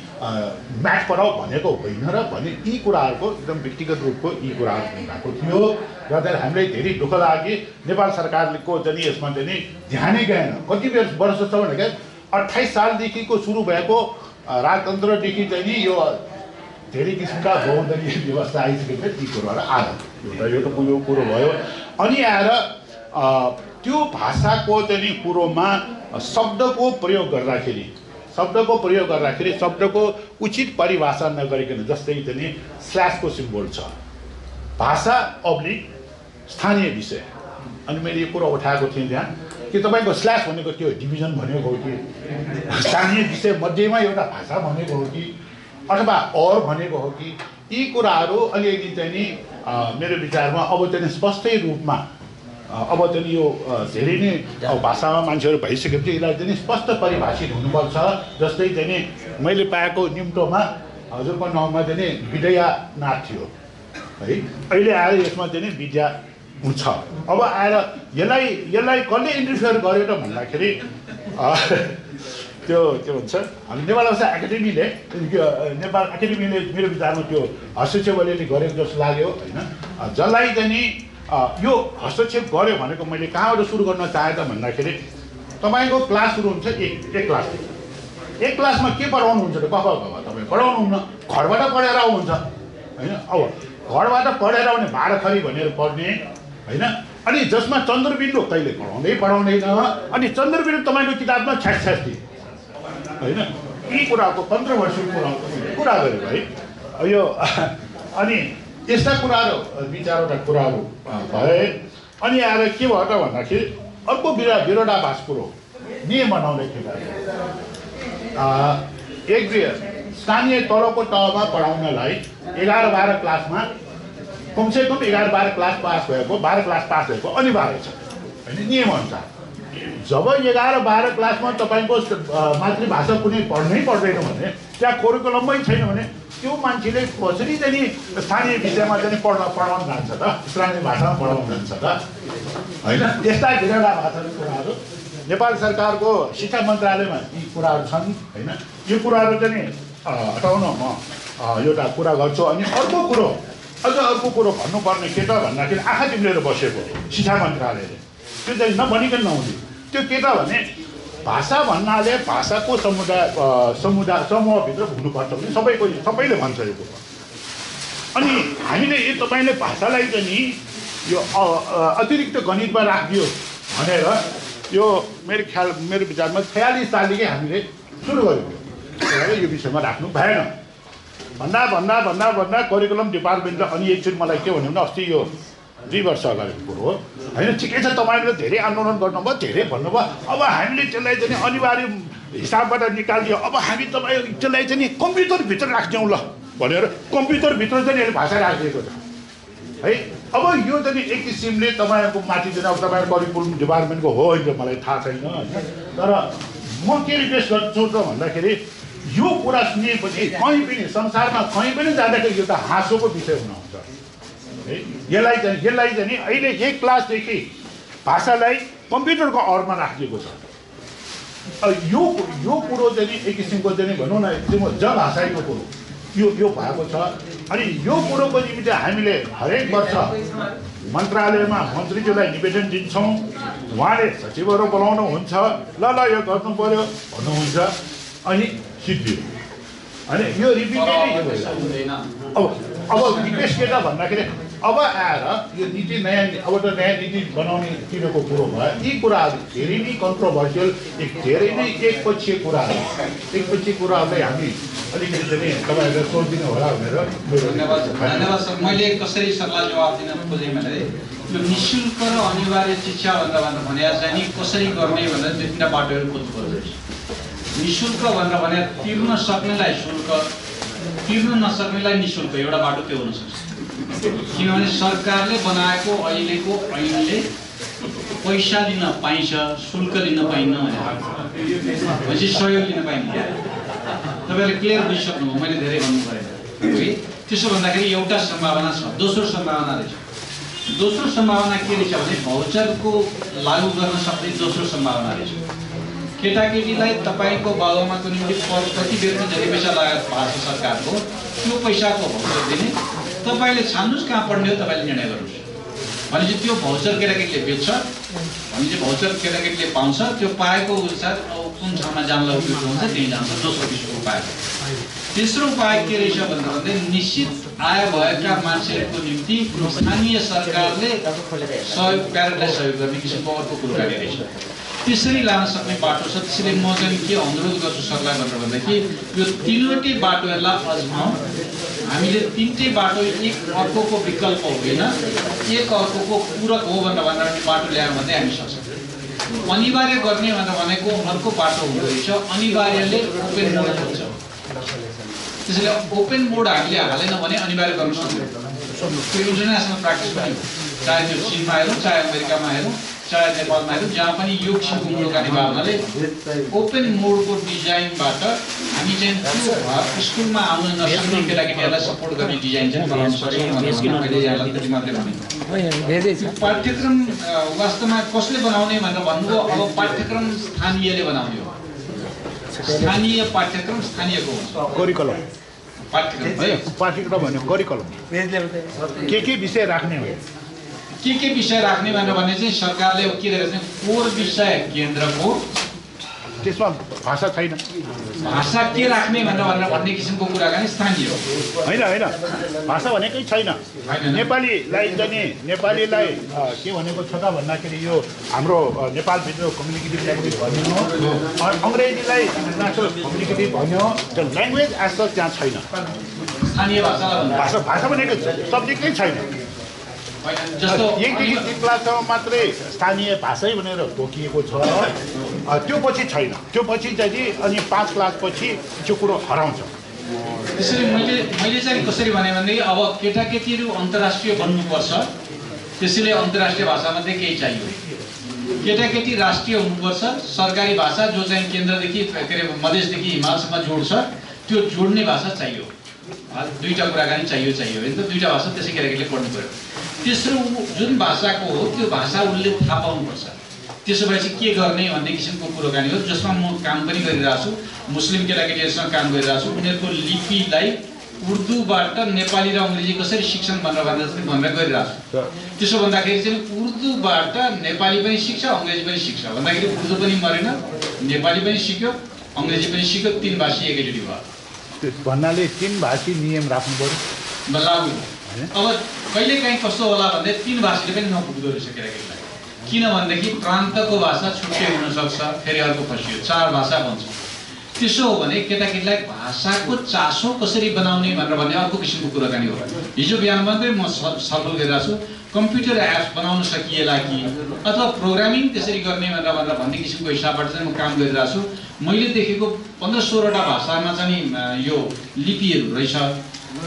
म्याथ पढाऊ भनेको होइन र भने यी कुराहरूको एकदम व्यक्तिगत रूपको यी कुराहरू भएको थियो। गर्दा हामीलाई धेरै दुःख लाग्यो। नेपाल सरकारको चाहिँ यसमा चाहिँ ध्यानै गएन। कति वर्ष छ भने 28 सालदेखिको सुरु भएको राजतन्त्रदेखि चाहिँ नि यो धेरै किसिमका बहुदलीय व्यवस्था आइसकेपछि ती कुरोहरू आयो। यो त कुरो भयो। अनि आएर त्यो भाषाको चाहिँ कुरोमा शब्दको प्रयोग गर्दाखेरि शब्दको उचित परिभाषा नगरिकन, जस्तै चाहिँ स्ल्यासको सिम्बोल छ, भाषा अब्लिक स्थानीय विषय। अनि मैले यो कुरा उठाएको थिएँ त्यहाँ कि तपाईँको स्ल्यास भनेको त्यो डिभिजन भनेको हो कि स्थानीय विषय मध्येमा एउटा भाषा भनेको हो कि अथवा और भनेको हो कि, यी कुराहरू अलिअलि चाहिँ नि मेरो विचारमा अब चाहिँ स्पष्टै रूपमा अब चाहिँ यो धेरै नै भाषामा मान्छेहरू भइसकेपछि यसलाई चाहिँ स्पष्ट परिभाषित हुनुपर्छ। जस्तै चाहिँ नि मैले पाएको निम्टोमा हजुरको नाउँमा चाहिँ नि विद्यानाथ थियो है, अहिले आएर यसमा चाहिँ नि विद्या हुन्छ। अब आएर यसलाई कसले इन्टरफियर गर्यो त भन्दाखेरि त्यो के भन्छ हामी नेपाल भाषा एकाडेमीले मेरो विचारमा त्यो हस्तक्षेप अलिअलि गरेको जस्तो लाग्यो होइन। जसलाई चाहिँ नि यो हस्तक्षेप गर्यो भनेको मैले कहाँबाट सुरु गर्न चाहेँ त भन्दाखेरि, तपाईँको क्लास सुरु हुन्छ एक क्लासमा के पढाउनुहुन्छ त, तपाईँ पढाउनुहुन्न, घरबाट पढेर आउनुहुन्छ होइन। अब घरबाट पढेर आउने भाडाखरी भनेर पढ्ने होइन। अनि जसमा चन्द्रबिन्दु कहिले पढाउँदैन, अनि चन्द्रबिन्दु तपाईँको किताबमा छ्यास होइन। यी कुराको कन्ट्रोभर्सियल कुरा गऱ्यो है यो। अनि यस्ता कुराहरू 2-4वटा कुराहरू भए। अनि आएर के भयो त भन्दाखेरि अर्को विरोधाभास कुरो नियम बनाउँदाखेरि स्थानीय तलको तहमा पढाउनलाई 11-12 क्लासमा कमसेकम 11-12 क्लास पास भएको, 12 क्लास पास भएको अनिवार्य छ होइन नियम अनुसार। जब 11-12 क्लासमा तपाईँको मातृभाषा कुनै पढ्नै पर्दैन भने, त्यहाँ करिकुलमै छैन भने त्यो मान्छेले कसरी चाहिँ स्थानीय विषयमा चाहिँ पढाउन जान्छ त, स्थानीय भाषामा पढाउन जान्छ त होइन। यस्ता विरोधाभासहरू कुराहरू नेपाल सरकारको शिक्षा मन्त्रालयमा यी कुराहरू छन् होइन। यो कुराहरू चाहिँ हटाउन म एउटा कुरा गर्छु। अनि अर्को कुरो भन्नुपर्ने के त भन्दाखेरि आँखा चिम्लेर बसेको शिक्षा मन्त्रालयले त्यो चाहिँ नभनिकन नहुने। त्यो के त भने भाषा भन्नाले भाषाको समूहभित्र हुनुपर्छ भने सबैले भन्छ यो कुरो। अनि हामीले यो तपाईँले भाषालाई चाहिँ नि यो अतिरिक्त गणितमा राखिदियो भनेर यो मेरो विचारमा 46 सालदेखि हामीले सुरु गरेको यो विषयमा राख्नु भएन। भन्दा करिकुलम डिपार्टमेन्टले अनि एकचोटि मलाई के भन्यो भने अस्ति यो 2 वर्ष अगाडिको कुरो हो होइन। ठिकै छ, तपाईँहरूले धेरै आन्दोलन गर्नुभयो, धेरै भन्नुभयो, अब हामीले त्यसलाई चाहिँ अनिवार्य हिसाबबाट निकालिदियो। अब हामी त्यसलाई चाहिँ कम्प्युटरभित्र राख्छौँ ल भनेर कम्प्युटरभित्र चाहिँ यसले भाषा राखिदिएको छ है। अब यो चाहिँ एक किसिमले तपाईँहरूको माथि चाहिँ अब तपाईँहरूको करिकुलम डिपार्टमेन्टको हो होइन मलाई थाहा छैन होइन, तर म के रिक्वेस्ट गर्छु त भन्दाखेरि यो कुरा सुनेपछि कहीँ पनि संसारमा कहीँ पनि जाँदाखेरि यो त हाँसोको विषय हुनुहुन्छ है। यसलाई चाहिँ नि अहिले 1 क्लासदेखि भाषालाई कम्प्युटरको अरमा राखिएको छ। यो कुरो चाहिँ नि एक किसिमको चाहिँ भनौँ न एक किसिमको जनभाषाको कुरो यो भएको छ। अनि यो कुरोको निम्ति हामीले हरेक वर्ष मन्त्रालयमा मन्त्रीज्यूलाई निवेदन दिन्छौँ, उहाँले सचिवहरू बोलाउनुहुन्छ, ल यो गर्नु पर्यो भन्नुहुन्छ, अनि सिद्धियो। अनि यो रिपिटेडली अब रिक्वेस्ट के त भन्दाखेरि अब आएर यो नीति अब त नयाँ नीति बनाउने तिनीहरूको कुरो भयो। यी कुराहरू धेरै नै कन्ट्रोभर्सियल, धेरै नै एकपक्षीय कुराहरूलाई हामी अलिकति चाहिँ तपाईँहरूले सोचिदिनु होला भनेर। धन्यवाद सर। मैले कसरी सरलाई जवाब दिन खोजेँ भने यो निःशुल्क र अनिवार्य शिक्षा भनेर चाहिँ नि कसरी गर्ने भनेर 2-3 बाटोहरू खोज्नुपर्छ। निःशुल्क भनेर भने तिर्न सक्नेलाई शुल्क, तिर्न नसक्नेलाई निःशुल्क, एउटा बाटो त्यो हुन सक्छ। किनभने सरकारले बनाएको अहिलेको ऐनले पैसा लिन पाइन्छ, शुल्क लिन पाइन्न भनेपछि सहयोग लिन पाइन्छ। तपाईँले क्लियर बुझिसक्नुभयो, मैले धेरै भन्नु परेन है। त्यसो भन्दाखेरि एउटा सम्भावना छ। दोस्रो सम्भावना रहेछ। दोस्रो सम्भावना के रहेछ भने भाउचरको लागू गर्न सक्ने दोस्रो सम्भावना रहेछ। केटाकेटीलाई तपाईँको बाबुआमाको निम्ति प्रति व्यक्ति जति पैसा लागेको भएको छ सरकारको, त्यो पैसाको भाउचर दिने। तपाईँले छान्नुहोस् कहाँ पढ्ने हो, तपाईँले निर्णय गर्नुहोस् भनेपछि त्यो भाउचर केटाकेटीले बेच्छ, भनेपछि भाउचर केटाकेटीले पाउँछ। त्यो पाएको अनुसार अब कुन ठाउँमा जानला उपयुक्त हुन्छ त्यही जान्छ। दोस्रो किसिमको उपाय। तेस्रो उपाय के रहेछ भन्दा निश्चित आय भएका मान्छेहरूको निम्ति स्थानीय सरकारले प्यारेन्टलाई सहयोग गर्ने किसिमको अर्को कुरो गर्ने रहेछ। त्यसरी लान सक्ने बाटो छ। त्यसैले म चाहिँ के अनुरोध गर्छु सरलाई भनेर भन्दाखेरि यो तीनवटै बाटोहरूलाई अझमाउँ। हामीले तीनटै बाटो एक अर्कोको विकल्प होइन, एक अर्कोको पूरक हो भनेर बाटो ल्यायौँ भने हामी सक्छौँ। अनिवार्य गर्ने भनेर भनेको अर्को बाटो हुँदो रहेछ। अनिवार्यले ओपेन मोड खोज्छ। त्यसैले ओपेन मोड हामीले हालेन भने अनिवार्य गर्न सक्छौँ। त्यो इन्टरनेसनल प्र्याक्टिस पनि हो, चाहे त्यो चिनमा हेरौँ, चाहे अमेरिकामा हेरौँ, चाहे नेपालमा हेरौँ, जहाँ पनि यो किसिमको मुलुकका निभावनाले ओपेन मोडको डिजाइनबाट हामी चाहिँ त्यो स्कुलमा आउन नसक्ने केटाकेटीहरूलाई सपोर्ट गर्ने डिजाइन चाहिँ बनाउन सक्छौँ भनेर मैले यहाँलाई त्यति मात्रै भनेको। पाठ्यक्रम वास्तवमा कसले बनाउने भनेर भन्नुभयो। अब पाठ्यक्रम स्थानीयले बनाउने हो। स्थानीय पाठ्यक्रम स्थानीयको हुन्छ। करिकुलम पाठ्यक्रम है, पाठ्यक्रम भनेको करिकुलम के विषय राख्ने हो, के विषय राख्ने भनेर भने चाहिँ सरकारले के गरेको छ, कोर विषय केन्द्रको त्यसमा भाषा छैन। भाषा के राख्ने भनेर भन्ने किसिमको कुराकानी स्थानीय हो। होइन भाषा भनेकै छैन। नेपालीलाई चाहिँ नेपालीलाई के भनेको छ त भन्दाखेरि यो हाम्रो नेपालभित्र कम्युनिकेटिभ ल्याङ्ग्वेज भन्यो, अङ्ग्रेजीलाई नेसनल कम्युनिकेटिभ भन्यो। त्यो ल्याङ्ग्वेज एज सच त्यहाँ छैन। स्थानीय भाषा भनेको सब्जेक्टै छैन। जस्तो 1देखि 3 क्लाससम्म मात्रै स्थानीय भाषै भनेर तोकिएको छ। त्यो पछि छैन। त्यो पछि चाहिँ अनि 5 क्लासपछि त्यो कुरो हराउँछ। त्यसरी मैले चाहिँ कसरी भने भनेदेखि अब केटाकेटीहरू अन्तर्राष्ट्रिय बन्नुपर्छ। त्यसैले अन्तर्राष्ट्रिय भाषामध्ये केही चाहियो। केटाकेटी राष्ट्रिय हुनुपर्छ। सरकारी भाषा जो चाहिँ केन्द्रदेखि के अरे मधेसदेखि हिमालसम्म जोड्छ, त्यो जोड्ने भाषा चाहियो। दुईटा कुराकानी चाहियो होइन त। दुईटा भाषा त्यसै केटाकेटीले पढ्नु पर्यो। तेस्रो जुन भाषाको हो त्यो भाषा उसले थाहा पाउनुपर्छ। त्यसो भएपछि के गर्ने भन्ने किसिमको कुराकानी हो, जसमा म काम पनि गरिरहेको छु। मुस्लिम केटाकेटीहरूसँग काम गरिरहेको छु। उनीहरूको लिपिलाई उर्दूबाट नेपाली र अङ्ग्रेजी कसरी शिक्षण भनेर गरिरहेको छु। त्यसो भन्दाखेरि चाहिँ उर्दूबाट नेपाली पनि सिक्छ, अङ्ग्रेजी पनि सिक्छ भन्दाखेरि उर्दू पनि मरेन, नेपाली पनि सिक्यो, अङ्ग्रेजी पनि सिक्यो। 3 भाषी एकैचोटि भयो भन्नाले 3 भाषी नियम राख्नु पर्यो लागु। अब कहिलेकाहीँ कस्तो होला भन्दा 3 भाषीले पनि नपुग्दो रहेछ केटाकेटीलाई। किनभनेदेखि प्रान्तको भाषा छुट्टै हुनसक्छ, फेरि अर्को फसियो, 4 भाषा बन्छ। त्यसो हो भने केटाकेटीलाई भाषाको चासो कसरी बनाउने भनेर भन्ने अर्को किसिमको कुराकानी हो। हिजो बिहान मात्रै म छलफल गरिरहेको छु, कम्प्युटर एप्स बनाउन सकिएला कि अथवा प्रोग्रामिङ त्यसरी गर्ने भनेर भन्ने किसिमको हिसाबबाट चाहिँ म काम गरिरहेको छु। मैले देखेको 15-16 वटा भाषामा चाहिँ यो लिपिहरू रहेछ।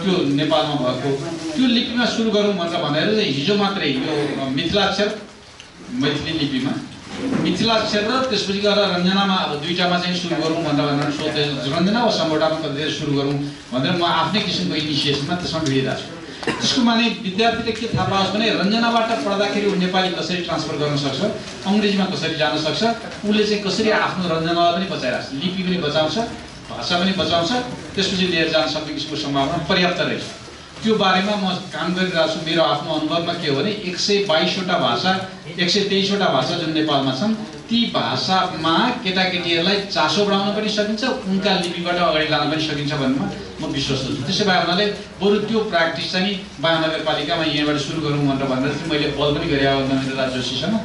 त्यो नेपालमा भएको त्यो लिपिमा सुरु गरौँ भनेर हिजो मात्रै यो मिथिलाक्षर मैथिली लिपिमा मिथिलाक्षर र त्यसपछि गएर रञ्जनामा अब दुईटामा चाहिँ सुरु गरौँ भनेर सोध्दै रञ्जना वा सम्बोटामा कतिखेर सुरु गरौँ भनेर म आफ्नै किसिमको इनिसिएसनमा त्यसमा भिडिरहेको छु। त्यसको माने विद्यार्थीले के थाहा पाओस् भने रञ्जनाबाट पढ्दाखेरि ऊ नेपाली कसरी ट्रान्सफर गर्न सक्छ, अङ्ग्रेजीमा कसरी जान सक्छ, उसले चाहिँ कसरी आफ्नो रञ्जनालाई पनि बचाइरहेको छ, लिपि पनि बचाउँछ, भाषा पनि बचाउँछ, त्यसपछि लिएर जान सक्ने किसिमको सम्भावना पर्याप्त रहेछ। त्यो बारेमा म काम गरिरहेको छु। मेरो आफ्नो अनुभवमा के हो भने 122वटा भाषा 123वटा भाषा जुन नेपालमा छन् ती भाषामा केटाकेटीहरूलाई चासो बढाउन पनि सकिन्छ, उनका लिपिबाट अगाडि लान पनि सकिन्छ भन्नेमा म विश्वास गर्छु। त्यसै भए हुनाले बरु त्यो प्र्याक्टिस चाहिँ महानगरपालिकामा यहाँबाट सुरु गरौँ भनेर चाहिँ मैले पहल पनि गरेँ नरेन्द्र जोशीसँग।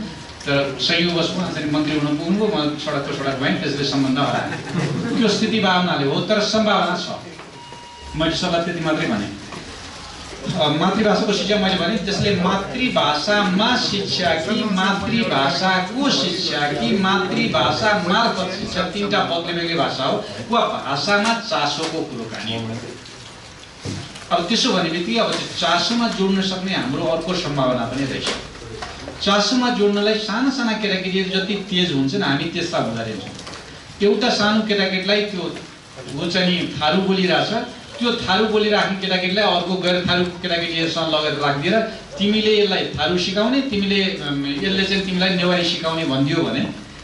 तर संयोगवशमा चाहिँ मन्त्री हुन पुग्नुभयो, म सडक भएँ, त्यसले सम्बन्ध हराएँ। त्यो स्थिति भए हुनाले हो, तर सम्भावना छ। मैले सबलाई त्यति मात्रै भने। मातृभाषाको शिक्षा मैले भने जसले मातृभाषामा शिक्षा कि मातृभाषाको शिक्षा कि मातृभाषा मार्फत शिक्षा तीनटा बदले बेग्लै भाषा हो वा भाषामा चासोको कुरोकानी हो। अब त्यसो भने बित्तिकै अब चासोमा जोड्न सक्ने हाम्रो अर्को सम्भावना पनि रहेछ। चासोमा जोड्नलाई साना साना केटाकेटीहरू जति तेज हुन्छन् हामी त्यस्ता हुँदा रहेछौँ। एउटा सानो केटाकेटीलाई त्यो वो चाहिँ थारू बोलिरहेछ, त्यो थारू बोलिराख्ने केटाकेटीलाई अर्को गएर थारू केटाकेटीहरूसँग लगेर राखिदिएर तिमीले यसलाई थारू सिकाउने, तिमीले यसले चाहिँ तिमीलाई नेवारी सिकाउने भनिदियो भने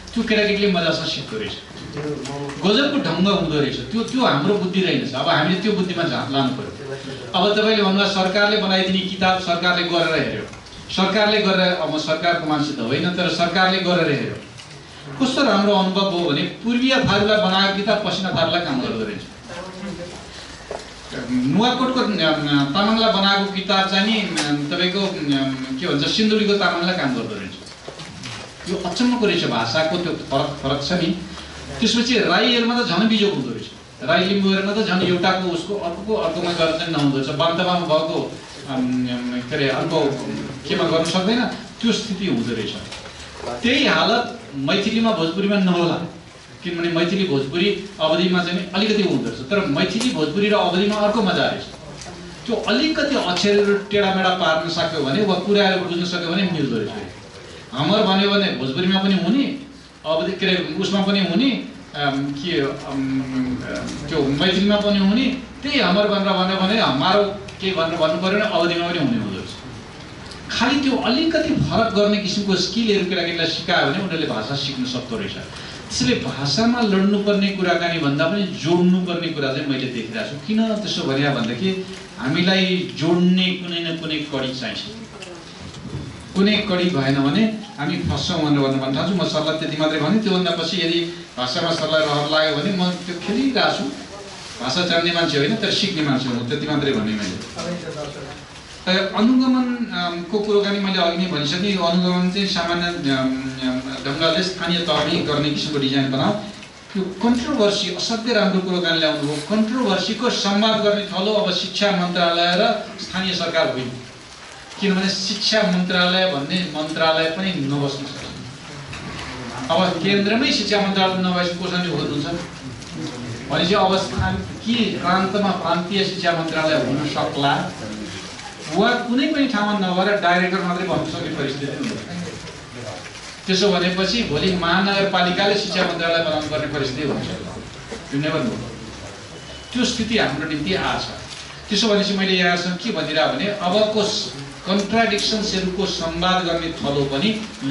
त्यो केटाकेटीले मजासँग सिक्दो रहेछ, गजबको ढङ्ग हुँदो रहेछ। त्यो हाम्रो बुद्धि रहेनछ। अब हामीले त्यो बुद्धिमा लानु पर्यो। अब तपाईँले भन्नुभयो सरकारले बनाइदिने किताब सरकारले गरेर हेऱ्यो, सरकारले गरेर, अब म सरकारको मान्छे त होइन तर सरकारले गरेर हेऱ्यो। कस्तो राम्रो अनुभव हो भने पूर्वीय थारूलाई बनाएको किताब पसिना थारूलाई काम गर्दो रहेछ। नुवाकोटको तामाङलाई बनाएको किताब चाहिँ नि तपाईँको के भन्छ सिन्धुलीको तामाङलाई काम गर्दो रहेछ। यो अचम्मको रहेछ, भाषाको त्यो फरक छ नि। त्यसपछि राईहरूमा त झन् बिजोग हुँदो रहेछ, राई लिम्बूहरूमा त झन् एउटाको उसको अर्कोमा गरेर चाहिँ नहुँदो रहेछ। बान्तवामा भएको के अरे अर्को केमा गर्न सक्दैन, त्यो स्थिति हुँदो रहेछ। त्यही हालत मैथिलीमा भोजपुरीमा नहोला, किनभने मैथिली भोजपुरी अवधिमा चाहिँ अलिकति हुँदो रहेछ। तर मैथिली भोजपुरी र अवधिमा अर्को मजा रहेछ। त्यो अलिकति अक्षरहरू टेढामेढा पार्न सक्यो भने वा पुऱ्याएर बुझ्न सक्यो भने मिल्दो रहेछ। हमर भन्यो भने भोजपुरीमा पनि हुने, अवधि के अरे उसमा पनि हुने, के त्यो मैथिलीमा पनि हुने। त्यही हमर भनेर भन्यो भने हमारो के भनेर भन्नु पऱ्यो भने अवधिमा पनि हुने हुँदो रहेछ। खालि त्यो अलिकति फरक गर्ने किसिमको स्किलहरू केटाकेटीलाई सिकायो भने उनीहरूले भाषा सिक्न सक्दो रहेछ। त्यसैले भाषामा लड्नुपर्ने कुराकानी भन्दा पनि जोड्नुपर्ने कुरा चाहिँ मैले देखिरहेको छु। किन त्यसो भने भनेदेखि हामीलाई जोड्ने कुनै न कुनै कडी चाहिन्छ। कुनै कडी भएन भने हामी फस्छौँ भनेर भन्न चाहन्छु। म सरलाई त्यति मात्रै भने, त्योभन्दा पछि यदि भाषामा सरलाई रहर लाग्यो भने म त्यो खेलिरहेको छु। भाषा जान्ने मान्छे होइन तर सिक्ने मान्छे हो, त्यति मात्रै भने मैले। अनुगमनको कुरोकानी मैले अघि नै भनिसकेँ। यो अनुगमन चाहिँ सामान्य ढङ्गले स्थानीय तहमै गर्ने किसिमको डिजाइन बनाऊ। यो कन्ट्रोभर्सी असाध्यै राम्रो कुरोकानी ल्याउनु हो। कन्ट्रोभर्सीको संवाद गर्ने थलो अब शिक्षा मन्त्रालय र स्थानीय सरकार होइन, किनभने शिक्षा मन्त्रालय भन्ने मन्त्रालय पनि नबस्न सक्छ। अब केन्द्रमै शिक्षा मन्त्रालय नभएपछि कसरी खोज्नुहुन्छ भनेपछि अब के प्रान्तमा प्रान्तीय शिक्षा मन्त्रालय हुन सक्ला वा कुनै पनि ठाउँमा नभएर डाइरेक्टर मात्रै भन्न सक्ने परिस्थिति हुन्छ। त्यसो भनेपछि भोलि महानगरपालिकाले शिक्षा मन्त्रालय बनाउनु पर्ने परिस्थिति हुन्छ। यो नेभर नो। त्यो स्थिति हाम्रो निम्ति आछ। त्यसो भनेपछि मैले यहाँसँग के भनिरहेको भने अबको कन्ट्राडिक्सन्सहरूको संवाद गर्ने थलो पनि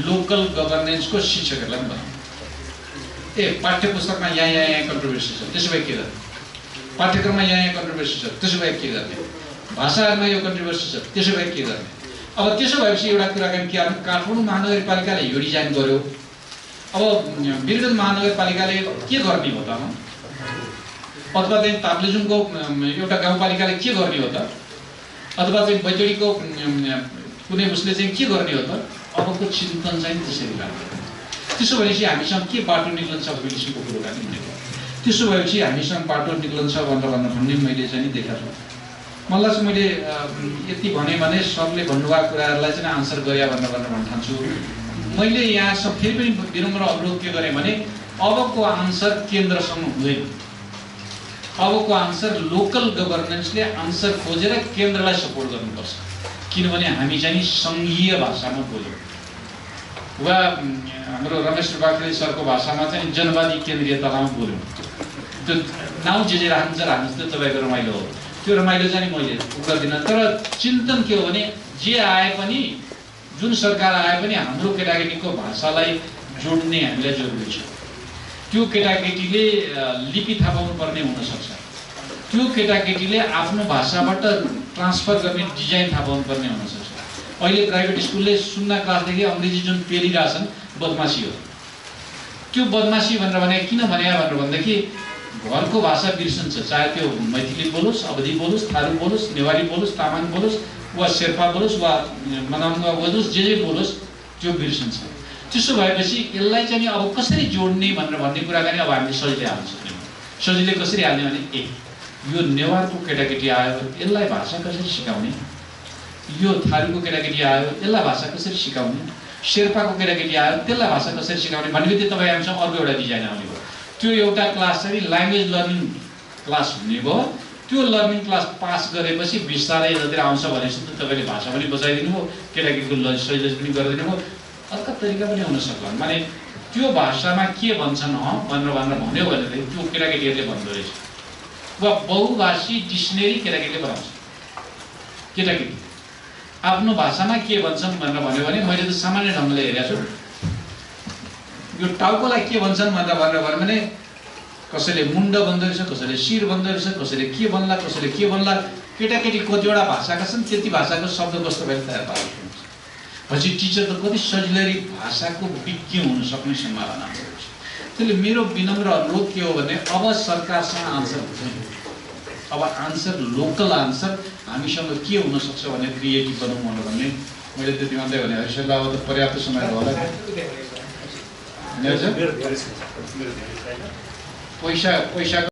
लोकल गभर्नेन्सको शिक्षकहरूलाई पनि बनाउनु। पाठ्य पुस्तकमा यहाँ कन्ट्रोभर्सी छ, त्यसो भए के गर्ने? पाठ्यक्रममा यहाँ कन्ट्रोभर्सी छ, त्यसो भए के गर्ने? भाषाहरूमा यो कन्ट्रोभर्सी छ, त्यसो भए के गर्ने? अब त्यसो भएपछि एउटा कुराकानी के गर्नु? काठमाडौँ महानगरपालिकाले यो डिजाइन गर्यो, अब वीरगञ्ज महानगरपालिकाले के गर्ने हो त? अथवा चाहिँ ताप्लेजुङको एउटा गाउँपालिकाले के गर्ने हो त? अथवा चाहिँ बैतडीको कुनै उसले चाहिँ के गर्ने हो त? अबको चिन्तन चाहिँ त्यसरी लाग्छ। त्यसो भएपछि हामीसँग के बाटो निक्लन्छ किसिमको कुरोकानी हुने भयो। त्यसो भएपछि हामीसँग बाटो निक्लन्छ भन्ने मैले चाहिँ देखाएको छु। मलाई चाहिँ मैले यति भने सबले भन्नुभएको कुराहरूलाई चाहिँ आन्सर गरे भनेर भन्न चाहन्छु। मैले यहाँ सब फेरि पनि विनम्र अनुरोध के गरेँ भने अबको आन्सर केन्द्रसम्म हुँदैन। अबको आन्सर लोकल गभर्नेन्सले आन्सर खोजेर केन्द्रलाई सपोर्ट गर्नुपर्छ, किनभने हामी चाहिँ सङ्घीय भाषामा बोल्यौँ वा हाम्रो रमेश त्रिपाठी सरको भाषामा चाहिँ जनवादी केन्द्रीयतामा बोल्यौँ। त्यो नाउँ जे राख्नुहुन्छ त्यो तपाईँको रमाइलो हो, त्यो रमाइलो चाहिँ मैले गर्दिनँ। तर चिन्तन के हो भने जे आए पनि, जुन सरकार आए पनि हाम्रो केटाकेटीको भाषालाई जोड्ने हामीलाई जरुरी छ। त्यो केटाकेटीले लिपि थाहा पाउनु पर्ने हुनसक्छ, त्यो केटाकेटीले आफ्नो भाषाबाट ट्रान्सफर गर्ने डिजाइन थाहा पाउनु पर्ने हुनसक्छ। अहिले प्राइभेट स्कुलले 0 क्लासदेखि अङ्ग्रेजी जुन पेलिरहेछन् बदमासी हो। त्यो बदमासी भनेर भने किन भने भनेर भन्दाखेरि घरको भाषा बिर्सन्छ, चाहे त्यो मैथिली बोलोस्, अवधी बोलोस्, थारू बोलोस्, नेवारी बोलोस्, तामाङ बोलोस् वा शेर्पा बोलोस् वा मनाङ्गा बोलोस्, जे बोलोस् त्यो बिर्सन्छ। त्यसो भएपछि यसलाई चाहिँ अब कसरी जोड्ने भनेर भन्ने कुरा पनि अब हामीले सजिलै हाल्न सक्दैनौँ। सजिलै कसरी हाल्ने भने यो नेवारको केटाकेटी आयो यसलाई भाषा कसरी सिकाउने, यो थारूको केटाकेटी आयो यसलाई भाषा कसरी सिकाउने, शेर्पाको केटाकेटी आयो त्यसलाई भाषा कसरी सिकाउने भनेपछि तपाईँ हामीसँग अर्को एउटा डिजाइन आउने भयो। त्यो एउटा क्लास चाहिँ ल्याङ्ग्वेज लर्निङ क्लास हुने भयो। त्यो लर्निङ क्लास पास गरेपछि बिस्तारै यतातिर आउँछ भनेपछि त तपाईँले भाषा पनि बचाइदिनु भयो, केटाकेटीको सजिलै पनि गरिदिनु भयो। अर्को तरिका पनि हुन सक्ला, माने त्यो भाषामा के भन्छन् भनेर भन्यो भने त्यो केटाकेटीहरूले भन्दो रहेछ। वा बहुभाषी डिक्सनेरी केटाकेटीले बनाउँछ। केटाकेटी आफ्नो भाषामा के भन्छन् भनेर भन्यो भने मैले त सामान्य ढङ्गले हेरेको छु। यो टाउकोलाई के भन्छन् भनेर भन्यो भने कसैले मुण्ड भन्दो रहेछ, कसैले शिर भन्दो रहेछ, कसैले के भन्ला, कसैले के भन्ला। केटाकेटी कतिवटा भाषाका छन्, त्यति भाषाको शब्द कस्तो भएर तयार पारेको हुन्छ। पछि टिचर त कति सजिलै भाषाको विज्ञ हुन सक्ने सम्भावना हुन्छ। त्यसले मेरो विनम्र अनुरोध के हो भने अब सरकारसँग आन्सर हुँदैन, अब आन्सर लोकल आन्सर हामीसँग के हुन सक्छ भने क्रिएटिभ बनाउँ भनेर भन्ने मैले त्यति मात्रै भने हरिशल अब त पर्याप्त समय भयो होला। पैसा